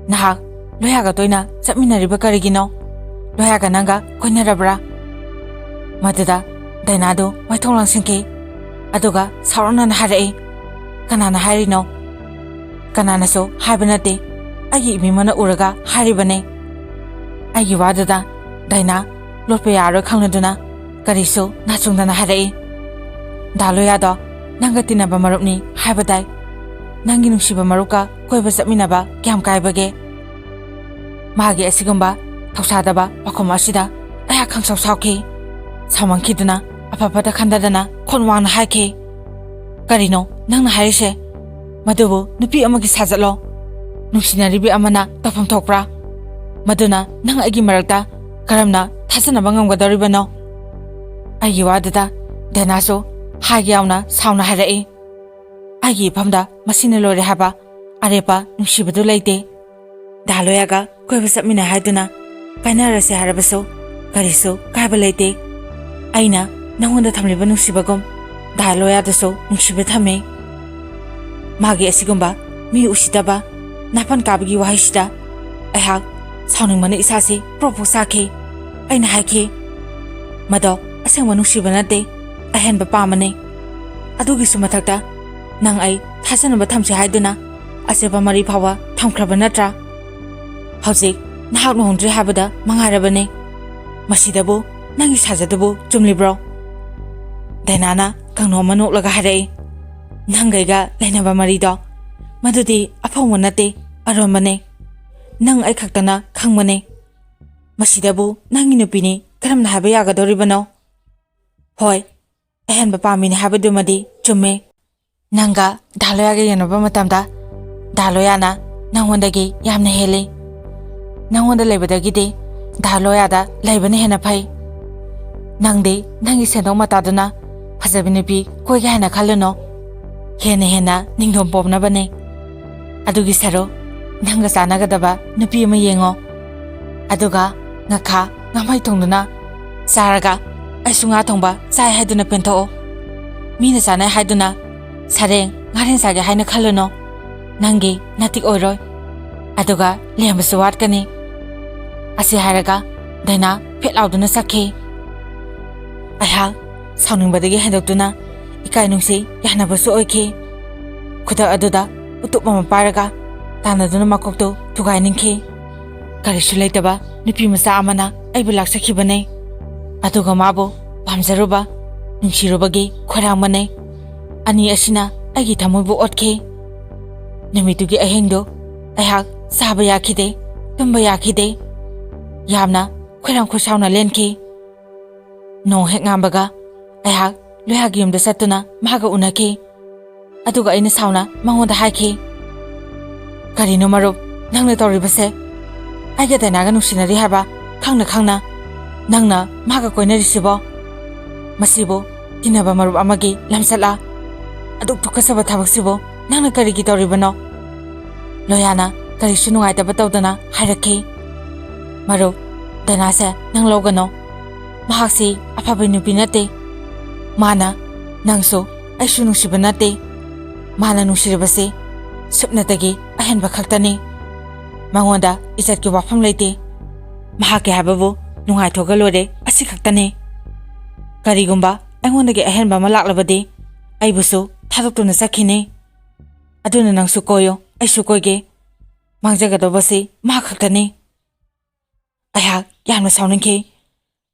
"ꯅꯍꯥꯛ ꯂꯣꯌꯥꯒ ꯇꯣꯏꯅ ꯆꯠꯃꯤꯟꯅꯔꯤꯕ ꯀꯔꯤꯒꯤꯅꯣ? ꯂꯣꯌꯥꯒ ꯅꯪꯒ ꯀꯣꯏꯅꯔꯕ꯭ꯔꯥ?" ꯃꯗꯨꯗ ꯗꯥꯏꯅꯥꯗꯨ ꯃꯥꯏꯊꯣꯡ ꯂꯥꯡꯁꯤꯟꯈꯤ꯫ ꯑꯗꯨꯒ ꯁꯥꯎꯔꯛꯅꯅ ꯍꯥꯏꯔꯛꯏ, "ꯀꯅꯥꯅ ꯍꯥꯏꯔꯤꯅꯣ?" "ꯀꯅꯥꯅꯁꯨ ꯍꯥꯏꯕ ꯅꯠꯇꯦ, ꯑꯩꯒꯤ ꯏꯃꯤꯃꯅ ꯎꯔꯒ ꯍꯥꯏꯔꯤꯕꯅꯦ꯫" ꯑꯩꯒꯤ ꯋꯥꯗꯨꯗ ꯗꯥꯏꯅꯥ ꯂꯣꯠꯄ ꯌꯥꯔꯣꯏ ꯈꯪꯂꯗꯨꯅ ꯀꯔꯤꯁꯨ ꯅꯥꯆꯨꯡꯗꯅ ꯍꯥꯏꯔꯛꯏ, "ꯗꯥ ꯂꯣꯌꯥꯗꯣ ꯅꯪꯒ ꯇꯤꯟꯅꯕ ꯃꯔꯨꯞꯅꯤ ꯍꯥꯏꯕ ꯇꯥꯏ꯫ ꯅꯪꯒꯤ ꯅꯨꯡꯁꯤꯕ ꯃꯔꯨꯞꯀ ꯀꯣꯏꯕ ꯆꯠꯃꯤꯟꯅꯕ ꯀꯌꯥꯝ ꯀꯥꯏꯕꯒꯦ?" ꯃꯥꯒꯤ ꯑꯁꯤꯒꯨꯝꯕ ꯊꯧꯁꯥꯗꯕ ꯄꯥꯎꯈꯨꯝ ꯑꯁꯤꯗ ꯑꯩꯍꯥꯛ ꯈꯪꯁꯥꯎ ꯁꯥꯎꯈꯤ꯫ ꯁꯥꯎꯃꯟꯈꯤꯗꯨꯅ ꯑꯐ ꯐꯠꯇ ꯈꯟꯗꯗꯅ ꯈꯣꯟ ꯋꯥꯡꯅ ꯍꯥꯏꯈꯤ, "ꯀꯔꯤꯅꯣ ꯅꯪꯅ ꯍꯥꯏꯔꯤꯁꯦ? ꯃꯗꯨꯕꯨ ꯅꯨꯄꯤ ꯑꯃꯒꯤ ꯁꯥꯖꯠꯂꯣ? ꯅꯨꯡꯁꯤꯅꯔꯤꯕꯤ ꯑꯃꯅ ꯇꯧꯐꯝ ꯊꯣꯛꯄ꯭ꯔꯥ? ꯃꯗꯨꯅ ꯅꯪ ꯑꯩꯒꯤ ꯃꯔꯛꯇ ꯀꯔꯝꯅ ꯊꯥꯖꯅꯕ ꯉꯝꯒꯗꯧꯔꯤꯕꯅꯣ? ꯑꯩꯒꯤ ꯋꯥꯗꯨꯗ ꯗꯦꯅꯥꯁꯨ ꯍꯥꯏꯒꯦ ꯌꯥꯎꯅ ꯁꯥꯎꯅ ꯍꯥꯏꯔꯛꯏ꯫ ꯑꯩꯒꯤ ꯏꯐꯝꯗ ꯃꯁꯤꯅ ꯂꯣꯏꯔꯦ ꯍꯥꯏꯕ ꯑꯔꯦꯞꯄ ꯅꯨꯡꯁꯤꯕꯗꯨ ꯂꯩꯇꯦ꯫ ꯗꯥ ꯂꯣꯌꯥꯒ ꯀꯣꯏꯕ ꯆꯠꯃꯤꯟꯅꯩ ꯍꯥꯏꯗꯨꯅ ꯀꯥꯏꯅꯔꯁꯦ ꯍꯥꯏꯔꯕꯁꯨ ꯀꯔꯤꯁꯨ ꯀꯥꯏꯕ ꯂꯩꯇꯦ꯫ ꯑꯩꯅ ꯅꯉꯣꯟꯗ ꯊꯝꯂꯤꯕ ꯅꯨꯡꯁꯤꯕꯒꯨꯝ ꯗꯥ ꯂꯣꯌꯥꯗꯁꯨ ꯅꯨꯡꯁꯤꯕ ꯊꯝꯃꯤ꯫ ꯃꯥꯒꯤ ꯑꯁꯤꯒꯨꯝꯕ ꯃꯤ ꯎꯁꯤꯠꯇꯕ ꯅꯥꯄꯟ ꯀꯥꯕꯒꯤ ꯋꯥꯍꯩꯁꯤꯗ ꯑꯩꯍꯥꯛ ꯁꯥꯎꯅꯤꯡꯕꯅ ꯏꯁꯥꯁꯤ ꯄ꯭ꯔꯣꯛ ꯄ꯭ꯔꯣꯛ ꯆꯥꯛꯈꯤ꯫ ꯑꯩꯅ ꯍꯥꯏꯈꯤ, "ꯃꯗꯣ ꯑꯁꯦꯡꯕ ꯅꯨꯡꯁꯤꯕ ꯅꯠꯇꯦ, ꯑꯍꯦꯟꯕ ꯄꯥꯝꯕꯅꯤ꯫ ꯑꯗꯨꯒꯤꯁꯨ ꯃꯊꯛꯇ ꯅꯪ ꯑꯩ ꯊꯥꯖꯅꯕ ꯊꯝꯁꯤ ꯍꯥꯏꯗꯨꯅ ꯑꯆꯦꯠꯄ ꯃꯔꯤ ꯐꯥꯎꯕ ꯊꯝꯈ꯭ꯔꯕ ꯅꯠꯇ꯭ꯔꯥ? ꯍꯧꯖꯤꯛ ꯅꯍꯥꯛ ꯂꯨꯍꯣꯡꯗ꯭ꯔꯤ ꯍꯥꯏꯕꯗ ꯃꯉꯥꯏꯔꯕꯅꯤ꯫ ꯃꯁꯤꯗꯕꯨ ꯅꯪꯒꯤ ꯁꯥꯖꯗꯨꯕꯨ ꯆꯨꯝꯂꯤꯕ꯭ꯔꯣ?" ꯗꯥꯏꯅꯥꯅ ꯀꯥꯡꯅꯣ ꯑꯃ ꯅꯣꯛꯂꯒ ꯍꯥꯏꯔꯛꯏ, "ꯅꯪꯒꯩꯒ ꯂꯩꯅꯕ ꯃꯔꯤꯗꯣ, ꯃꯗꯨꯗꯤ ꯑꯐꯣꯡꯕ ꯅꯠꯇꯦ, ꯑꯔꯣꯟꯕꯅꯦ꯫ ꯅꯪ ꯑꯩ ꯈꯛꯇꯅ ꯈꯪꯕꯅꯦ꯫ ꯃꯁꯤꯗꯕꯨ ꯅꯪꯒꯤ ꯅꯨꯄꯤꯅꯤ ꯀꯔꯝꯅ ꯍꯥꯏꯕ ꯌꯥꯒꯗꯧꯔꯤꯕꯅꯣ? ꯍꯣꯏ, ꯑꯍꯦꯟꯕ ꯄꯥꯝꯃꯤꯅꯤ ꯍꯥꯏꯕꯗꯨꯃꯗꯤ ꯆꯨꯝꯃꯦ꯫ ꯅꯪꯒ ꯗꯥ ꯂꯣꯌꯥꯒ ꯌꯦꯡꯅꯕ ꯃꯇꯝꯗ ꯗꯥ ꯂꯣꯌꯥꯅ ꯅꯪꯉꯣꯟꯗꯒꯤ ꯌꯥꯝꯅ ꯍꯦꯜꯂꯤ꯫ ꯅꯪꯉꯣꯟꯗ ꯂꯩꯕꯗꯒꯤꯗꯤ ꯗꯥ ꯂꯣꯌꯥꯗ ꯂꯩꯕꯅ ꯍꯦꯟꯅ ꯐꯩ꯫ ꯅꯪꯗꯤ ꯅꯪꯒꯤ ꯁꯦꯟꯗꯣꯡ ꯃꯇꯥꯗꯨꯅ ꯐꯖꯕꯤ ꯅꯨꯄꯤ ꯀꯣꯏꯒꯦ ꯍꯥꯏꯅ ꯈꯜꯂꯨꯅꯨ꯫ ꯍꯦꯟꯅ ꯍꯦꯟꯅ ꯅꯤꯡꯗꯣꯝ ꯄꯣꯝꯅꯕꯅꯦ꯫ ꯑꯗꯨꯒꯤ ꯁꯔꯨꯛ ꯅꯪꯒ ꯆꯥꯟꯅꯒꯗꯕ ꯅꯨꯄꯤ ꯑꯃ ꯌꯦꯡꯉꯣ꯫ ꯑꯗꯨꯒ ꯉꯥꯈꯥ ꯉꯥꯃꯩ ꯊꯣꯡꯗꯨꯅ ꯆꯥꯔꯒ ꯑꯩꯁꯨ ꯉꯥ ꯊꯣꯡꯕ ꯆꯥꯏ ꯍꯥꯏꯗꯨꯅ ꯄꯦꯟꯊꯣꯛꯑꯣ꯫ ꯃꯤꯅ ꯆꯥꯅꯩ ꯍꯥꯏꯗꯨꯅ ꯁꯔꯦꯡ ꯉꯥꯔꯦꯟ ꯆꯥꯒꯦ ꯍꯥꯏꯅ ꯈꯜꯂꯨꯅꯨ꯫ ꯅꯪꯒꯤ ꯅꯥꯇꯤꯛ ꯑꯣꯏꯔꯣꯏ꯫ ꯑꯗꯨꯒ ꯂꯦꯝꯕꯁꯨ ꯋꯥꯠꯀꯅꯤ꯫" ꯑꯁꯤ ꯍꯥꯏꯔꯒ ꯗꯥꯏꯅꯥ ꯐꯦꯠ ꯂꯥꯎꯗꯨꯅ ꯆꯠꯈꯤ꯫ ꯑꯩꯍꯥꯛ ꯁꯥꯎꯅꯤꯡꯕꯗꯒꯤ ꯍꯦꯟꯗꯣꯛꯇꯨꯅ ꯏꯀꯥꯏ ꯅꯨꯡꯁꯤ ꯌꯥꯅꯕꯁꯨ ꯑꯣꯏꯈꯤ꯫ ꯈꯨꯗꯛ ꯑꯗꯨꯗ ꯎꯇꯨꯞ ꯑꯃ ꯄꯥꯏꯔꯒ ꯇꯥꯟꯅꯗꯨꯅ ꯃꯀꯣꯛꯇꯨ ꯊꯨꯒꯥꯏꯅꯤꯡꯈꯤ꯫ ꯀꯔꯤꯁꯨ ꯂꯩꯇꯕ ꯅꯨꯄꯤ ꯃꯆꯥ ꯑꯃꯅ ꯑꯩꯕꯨ ꯂꯥꯛꯆꯈꯤꯕꯅꯦ꯫ ꯑꯗꯨꯒ ꯃꯥꯕꯨ ꯄꯥꯝꯖꯔꯨꯕ, ꯅꯨꯡꯁꯤꯔꯨꯕꯒꯤ ꯈꯣꯏꯔꯥꯡꯕꯅꯦ꯫ ꯑꯅꯤ ꯑꯁꯤꯅ ꯑꯩꯒꯤ ꯊꯃꯣꯏꯕꯨ ꯑꯣꯠꯈꯤ꯫ ꯅꯨꯃꯤꯠꯇꯨꯒꯤ ꯑꯍꯤꯡꯗꯨ ꯑꯩꯍꯥꯛ ꯆꯥꯕ ꯌꯥꯈꯤꯗꯦ, ꯇꯨꯝꯕ ꯌꯥꯈꯤꯗꯦ꯫ ꯌꯥꯝꯅ ꯈꯣꯏꯔꯥꯡ ꯈꯣꯏꯁꯥꯎꯅ ꯂꯦꯟꯈꯤ꯫ ꯅꯣꯡ ꯍꯦꯛ ꯉꯥꯟꯕꯒ ꯑꯩꯍꯥꯛ ꯂꯣꯌꯥꯒꯤ ꯌꯨꯝꯗ ꯆꯠꯇꯨꯅ ꯃꯥꯒ ꯎꯅꯈꯤ꯫ ꯑꯗꯨꯒ ꯑꯩꯅ ꯁꯥꯎꯅ ꯃꯉꯣꯟꯗ ꯍꯥꯏꯈꯤ, "ꯀꯔꯤꯅꯣ ꯃꯔꯨꯞ, ꯅꯪꯅ ꯇꯧꯔꯤꯕꯁꯦ? ꯑꯩꯒ ꯗꯥꯏꯅꯥꯒ ꯅꯨꯡꯁꯤꯅꯔꯤ ꯍꯥꯏꯕ ꯈꯪꯅ ꯈꯪꯅ ꯅꯪꯅ ꯃꯥꯒ ꯀꯣꯏꯅꯔꯤꯁꯤꯕꯣ? ꯃꯁꯤꯕꯨ ꯇꯤꯟꯅꯕ ꯃꯔꯨꯞ ꯑꯃꯒꯤ ꯂꯝꯆꯠꯂꯥ? ꯑꯗꯨꯛ ꯇꯨꯀꯠꯆꯕ ꯊꯕꯛꯁꯤꯕꯨ ꯅꯪꯅ ꯀꯔꯤꯒꯤ ꯇꯧꯔꯤꯕꯅꯣ? ꯂꯣꯌꯥꯅ ꯀꯔꯤꯁꯨ ꯅꯨꯡꯉꯥꯏꯇꯕ ꯇꯧꯗꯅ ꯍꯥꯏꯔꯛꯈꯤ, "ꯃꯔꯨꯞ, ꯗꯥꯏꯅꯥꯁꯦ ꯅꯪ ꯂꯧꯒꯅꯣ꯫ ꯃꯍꯥꯛꯁꯤ ꯑꯐꯕ ꯅꯨꯄꯤ ꯅꯠꯇꯦ꯫ ꯃꯥꯅ ꯅꯪꯁꯨ ꯑꯩꯁꯨ ꯅꯨꯡꯁꯤꯕ ꯅꯠꯇꯦ꯫ ꯃꯥꯅ ꯅꯨꯡꯁꯤꯔꯕꯁꯤ ꯁꯨꯞꯅꯇꯒꯤ ꯑꯍꯦꯟꯕ ꯈꯛꯇꯅꯤ꯫ ꯃꯉꯣꯟꯗ ꯏꯖꯠꯀꯤ ꯋꯥꯐꯝ ꯂꯩꯇꯦ꯫ ꯃꯍꯥꯛꯀꯤ ꯍꯥꯏꯕꯕꯨ ꯅꯨꯡꯉꯥꯏꯊꯣꯛꯑꯒ ꯂꯣꯏꯔꯦ, ꯑꯁꯤ ꯈꯛꯇꯅꯤ꯫ ꯀꯔꯤꯒꯨꯝꯕ ꯑꯩꯉꯣꯟꯗꯒꯤ ꯑꯍꯦꯟꯕ ꯑꯃ ꯂꯥꯛꯂꯕꯗꯤ ꯑꯩꯕꯨꯁꯨ ꯊꯥꯗꯣꯛꯇꯨꯅ ꯆꯠꯈꯤꯅꯤ꯫ ꯑꯗꯨꯅ ꯅꯪꯁꯨ ꯀꯣꯏꯌꯨ, ꯑꯩꯁꯨ ꯀꯣꯏꯒꯦ꯫ ꯃꯥꯡꯖꯒꯗꯧꯕꯁꯤ ꯃꯍꯥꯛ ꯈꯛꯇꯅꯤ"꯫ ꯑꯩꯍꯥꯛ ꯌꯥꯝꯅ ꯁꯥꯎꯅꯤꯡꯈꯤ꯫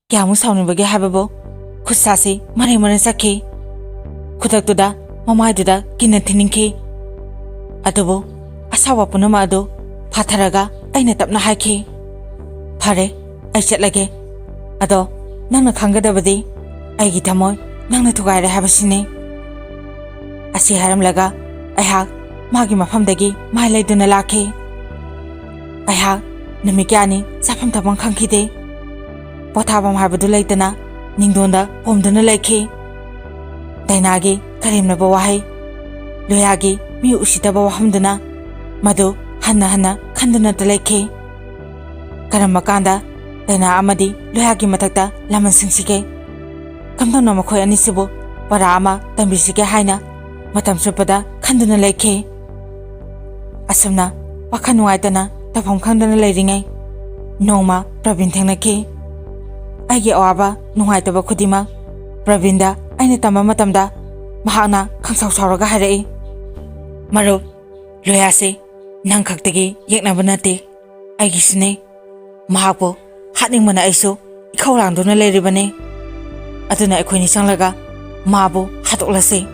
ꯀꯌꯥꯃꯨꯛ ꯁꯥꯎꯅꯤꯡꯕꯒꯦ ꯍꯥꯏꯕꯕꯨ, ꯈꯨꯠꯁꯥꯁꯤ ꯃꯔꯩ ꯃꯔꯩ ꯆꯠꯈꯤ꯫ ꯈꯨꯗꯛꯇꯨꯗ ꯃꯃꯥꯏꯗꯨꯗ ꯀꯤꯟꯅ ꯊꯤꯟꯅꯤꯡꯈꯤ꯫ ꯑꯗꯨꯕꯨ ꯑꯁꯥꯎꯕ ꯄꯨꯝꯅꯃꯛ ꯑꯗꯨ ꯐꯥꯊꯔꯒ ꯑꯩꯅ ꯇꯞꯅ ꯍꯥꯏꯈꯤ, "ꯐꯔꯦ, ꯑꯩ ꯆꯠꯂꯒꯦ꯫ ꯑꯗꯣ ꯅꯪꯅ ꯈꯪꯒꯗꯕꯗꯤ ꯑꯩꯒꯤ ꯊꯃꯣꯏ ꯅꯪꯅ ꯊꯨꯒꯥꯏꯔꯦ ꯍꯥꯏꯕꯁꯤꯅꯤ"꯫ ꯑꯁꯤ ꯍꯥꯏꯔꯝꯂꯒ ꯑꯩꯍꯥꯛ ꯃꯥꯒꯤ ꯃꯐꯝꯗꯒꯤ ꯃꯥꯏ ꯂꯩꯗꯨꯅ ꯂꯥꯛꯈꯤ꯫ ꯑꯩꯍꯥꯛ ꯅꯨꯃꯤꯠ ꯀꯌꯥꯅꯤ ꯆꯥꯐꯝ ꯊꯛꯐꯝ ꯈꯪꯈꯤꯗꯦ꯫ ꯄꯣꯊꯥꯐꯝ ꯍꯥꯏꯕꯗꯨ ꯂꯩꯇꯅ ꯅꯤꯡꯗꯣꯟꯗ ꯄꯣꯝꯗꯨꯅ ꯂꯩꯈꯤ꯫ ꯗꯥꯏꯅꯥꯒꯤ ꯀꯔꯦꯝꯅꯕ ꯋꯥꯍꯩ, ꯂꯣꯌꯥꯒꯤ ꯃꯤ ꯎꯁꯤꯠꯇꯕ ꯋꯥꯐꯝꯗꯨꯅ ꯃꯗꯨ ꯍꯟꯅ ꯍꯟꯅ ꯈꯟꯗꯨꯅꯇ ꯂꯩꯈꯤ꯫ ꯀꯔꯝꯕ ꯀꯥꯟꯗ ꯗꯥꯏꯅꯥ ꯑꯃꯗꯤ ꯂꯣꯌꯥꯒꯤ ꯃꯊꯛꯇ ꯂꯃꯟꯁꯤꯡꯁꯤꯒꯦ? ꯀꯝꯗꯧꯅ ꯃꯈꯣꯏ ꯑꯅꯤꯁꯤꯕꯨ ꯄꯔꯥ ꯑꯃ ꯇꯝꯕꯤꯁꯤꯒꯦ ꯍꯥꯏꯅ ꯃꯇꯝ ꯆꯨꯞꯄꯗ ꯈꯟꯗꯨꯅ ꯂꯩꯈꯤ꯫ ꯑꯁꯨꯝꯅ ꯋꯥꯈꯜ ꯅꯨꯡꯉꯥꯏꯇꯅ ꯇꯧꯐꯝ ꯈꯪꯗꯅ ꯂꯩꯔꯤꯉꯩ, ꯅꯣꯡꯃ ꯄ꯭ꯔꯕꯤꯟ ꯊꯦꯡꯅꯈꯤ꯫ ꯑꯩꯒꯤ ꯑꯋꯥꯕ ꯅꯨꯡꯉꯥꯏꯇꯕ ꯈꯨꯗꯤꯡꯃꯛ ꯄ꯭ꯔꯕꯤꯟꯗ ꯑꯩꯅ ꯇꯝꯕ ꯃꯇꯝꯗ ꯃꯍꯥꯛꯅ ꯈꯪꯁꯥꯎ ꯁꯥꯎꯔꯒ ꯍꯥꯏꯔꯛꯏ, "ꯃꯔꯨꯞ, ꯂꯣꯌꯥꯁꯦ ꯅꯪ ꯈꯛꯇꯒꯤ ꯌꯦꯛꯅꯕ ꯅꯠꯇꯦ, ꯑꯩꯒꯤꯁꯨꯅꯦ꯫ ꯃꯍꯥꯛꯄꯨ ꯍꯥꯠꯅꯤꯡꯕꯅ ꯑꯩꯁꯨ ꯏꯈꯧ ꯂꯥꯡꯗꯨꯅ ꯂꯩꯔꯤꯕꯅꯤ꯫ ꯑꯗꯨꯅ ꯑꯩꯈꯣꯏꯅꯤ ꯆꯪꯂꯒ ꯃꯥꯕꯨ ꯍꯥꯠꯇꯣꯛꯂꯁꯤ"꯫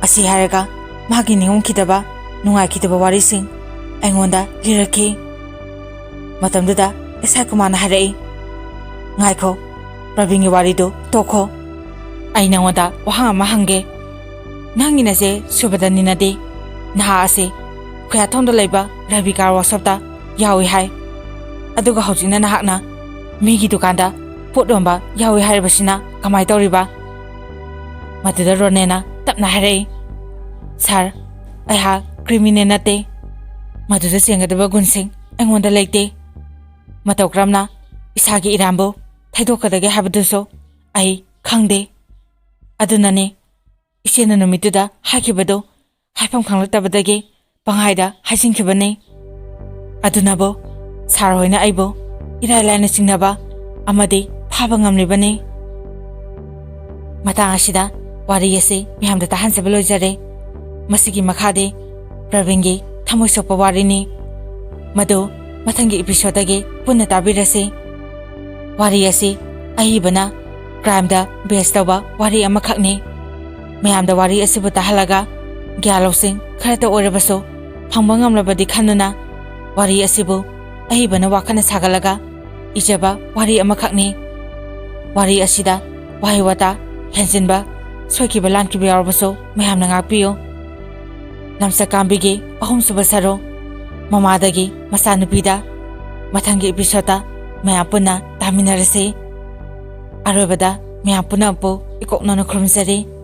ꯑꯁꯤ ꯍꯥꯏꯔꯒ ꯃꯥꯒꯤ ꯅꯤꯡꯉꯝꯈꯤꯗꯕ, ꯅꯨꯡꯉꯥꯏꯈꯤꯗꯕ ꯋꯥꯔꯤꯁꯤꯡ ꯑꯩꯉꯣꯟꯗ ꯂꯤꯔꯛꯈꯤ꯫ ꯃꯇꯝꯗꯨꯗ ꯏꯁꯥꯏ ꯀꯨꯃꯥꯔꯅ ꯍꯥꯏꯔꯛꯏ, "ꯉꯥꯏꯈꯣ, ꯄ꯭ꯔꯕꯤꯟꯒꯤ ꯋꯥꯔꯤꯗꯨ ꯇꯣꯛꯈꯣ꯫ ꯑꯩ ꯅꯉꯣꯟꯗ ꯋꯥꯍꯪ ꯑꯃ ꯍꯪꯒꯦ꯫ ꯅꯪꯒꯤ ꯅꯆꯦ ꯁꯨꯕꯗꯅꯤꯅꯗꯤ ꯅꯍꯥ ꯑꯁꯤ ꯈꯨꯌꯥꯊꯣꯡꯗ ꯂꯩꯕ ꯔꯕꯤ ꯀꯥꯔ ꯋꯥꯛꯁꯣꯞꯇ ꯌꯥꯎꯏ ꯍꯥꯏ꯫ ꯑꯗꯨꯒ ꯍꯧꯖꯤꯛꯅ ꯅꯍꯥꯛꯅ ꯃꯤꯒꯤ ꯗꯨꯀꯥꯟꯗ ꯄꯣꯠ ꯌꯣꯟꯕ ꯌꯥꯎꯏ ꯍꯥꯏꯔꯤꯕꯁꯤꯅ ꯀꯃꯥꯏ ꯇꯧꯔꯤꯕ? ꯃꯗꯨꯗ ꯔꯣꯅꯦꯅ ꯇꯞꯅ ꯍꯥꯏꯔꯛꯏ, "ꯁꯥꯔ, ꯑꯩꯍꯥꯛ ꯀ꯭ꯔꯤꯃꯤꯅꯦꯜ ꯅꯠꯇꯦ꯫ ꯃꯗꯨꯗ ꯆꯦꯟꯒꯗꯕ ꯒꯨꯟꯁꯤꯡ ꯑꯩꯉꯣꯟꯗ ꯂꯩꯇꯦ꯫ ꯃꯇꯧ ꯀꯔꯝꯅ ꯏꯁꯥꯒꯤ ꯏꯔꯥꯟꯕꯨ ꯊꯩꯗꯣꯛꯀꯗꯒꯦ ꯍꯥꯏꯕꯗꯨꯁꯨ ꯑꯩ ꯈꯪꯗꯦ꯫ ꯑꯗꯨꯅꯅꯤ ꯏꯆꯦꯅ ꯅꯨꯃꯤꯠꯇꯨꯗ ꯍꯥꯏꯈꯤꯕꯗꯨ ꯍꯥꯏꯐꯝ ꯈꯪꯂꯛꯇꯕꯗꯒꯤ ꯄꯪꯍꯥꯏꯗ ꯍꯥꯏꯖꯤꯟꯈꯤꯕꯅꯤ꯫ ꯑꯗꯨꯅꯕꯨ ꯁꯥꯔ ꯍꯣꯏꯅ ꯑꯩꯕꯨ ꯏꯔꯥꯏ ꯂꯥꯏꯅ ꯆꯤꯡꯅꯕ ꯑꯃꯗꯤ ꯐꯥꯕ ꯉꯝꯂꯤꯕꯅꯤ꯫" ꯃꯇꯥꯡ ꯑꯁꯤꯗ ꯋꯥꯔꯤ ꯑꯁꯤ ꯃꯌꯥꯝꯗ ꯇꯥꯍꯟꯖꯕ ꯂꯣꯏꯖꯔꯦ꯫ ꯃꯁꯤꯒꯤ ꯃꯈꯥꯗꯤ ꯄ꯭ꯔꯕꯤꯟꯒꯤ ꯊꯃꯣꯏ ꯁꯣꯛꯄ ꯋꯥꯔꯤꯅꯤ꯫ ꯃꯗꯨ ꯃꯊꯪꯒꯤ ꯏꯄꯤꯁꯣꯗꯇꯒꯤ ꯄꯨꯟꯅ ꯇꯥꯕꯤꯔꯁꯤ꯫ ꯋꯥꯔꯤ ꯑꯁꯤ ꯑꯏꯕꯅ ꯀ꯭ꯔꯥꯏꯝꯗ ꯕꯦꯁ ꯇꯧꯕ ꯋꯥꯔꯤ ꯑꯃꯈꯛꯅꯤ꯫ ꯃꯌꯥꯝꯗ ꯋꯥꯔꯤ ꯑꯁꯤꯕꯨ ꯇꯥꯍꯜꯂꯒ ꯒ꯭ꯌꯥꯟ ꯂꯧꯁꯤꯡ ꯈꯔꯇ ꯑꯣꯏꯔꯕꯁꯨ ꯐꯪꯕ ꯉꯝꯂꯕꯗꯤ ꯈꯟꯗꯨꯅ ꯋꯥꯔꯤ ꯑꯁꯤꯕꯨ ꯑꯏꯕꯅ ꯋꯥꯈꯜꯅ ꯁꯥꯒꯠꯂꯒ ꯏꯖꯕ ꯋꯥꯔꯤ ꯑꯃꯈꯛꯅꯤ꯫ ꯋꯥꯔꯤ ꯑꯁꯤꯗ ꯋꯥꯍꯩ ꯋꯥꯇꯥ ꯍꯦꯟꯖꯤꯟꯕ, ꯁꯣꯏꯈꯤꯕ ꯂꯥꯟꯈꯤꯕ ꯌꯥꯎꯔꯕꯁꯨ ꯃꯌꯥꯝꯅ ꯉꯥꯛꯄꯤꯌꯨ꯫ ꯂꯝꯆꯠꯀꯥꯝꯕꯤꯒꯤ ꯑꯍꯨꯝꯁꯨꯕ ꯁꯔꯨꯛ, ꯃꯃꯥꯗꯒꯤ ꯃꯆꯥꯅꯨꯄꯤꯗ, ꯃꯊꯪꯒꯤ ꯏꯄꯤꯁꯣꯗꯇ ꯃꯌꯥꯝ ꯄꯨꯟꯅ ꯇꯥꯃꯤꯟꯅꯔꯁꯤ꯫ ꯑꯔꯣꯏꯕꯗ ꯃꯌꯥꯝ ꯄꯨꯝꯅꯃꯛꯄꯨ ꯏꯀꯣꯛꯅꯅ ꯈꯨꯔꯨꯝꯖꯔꯤ꯫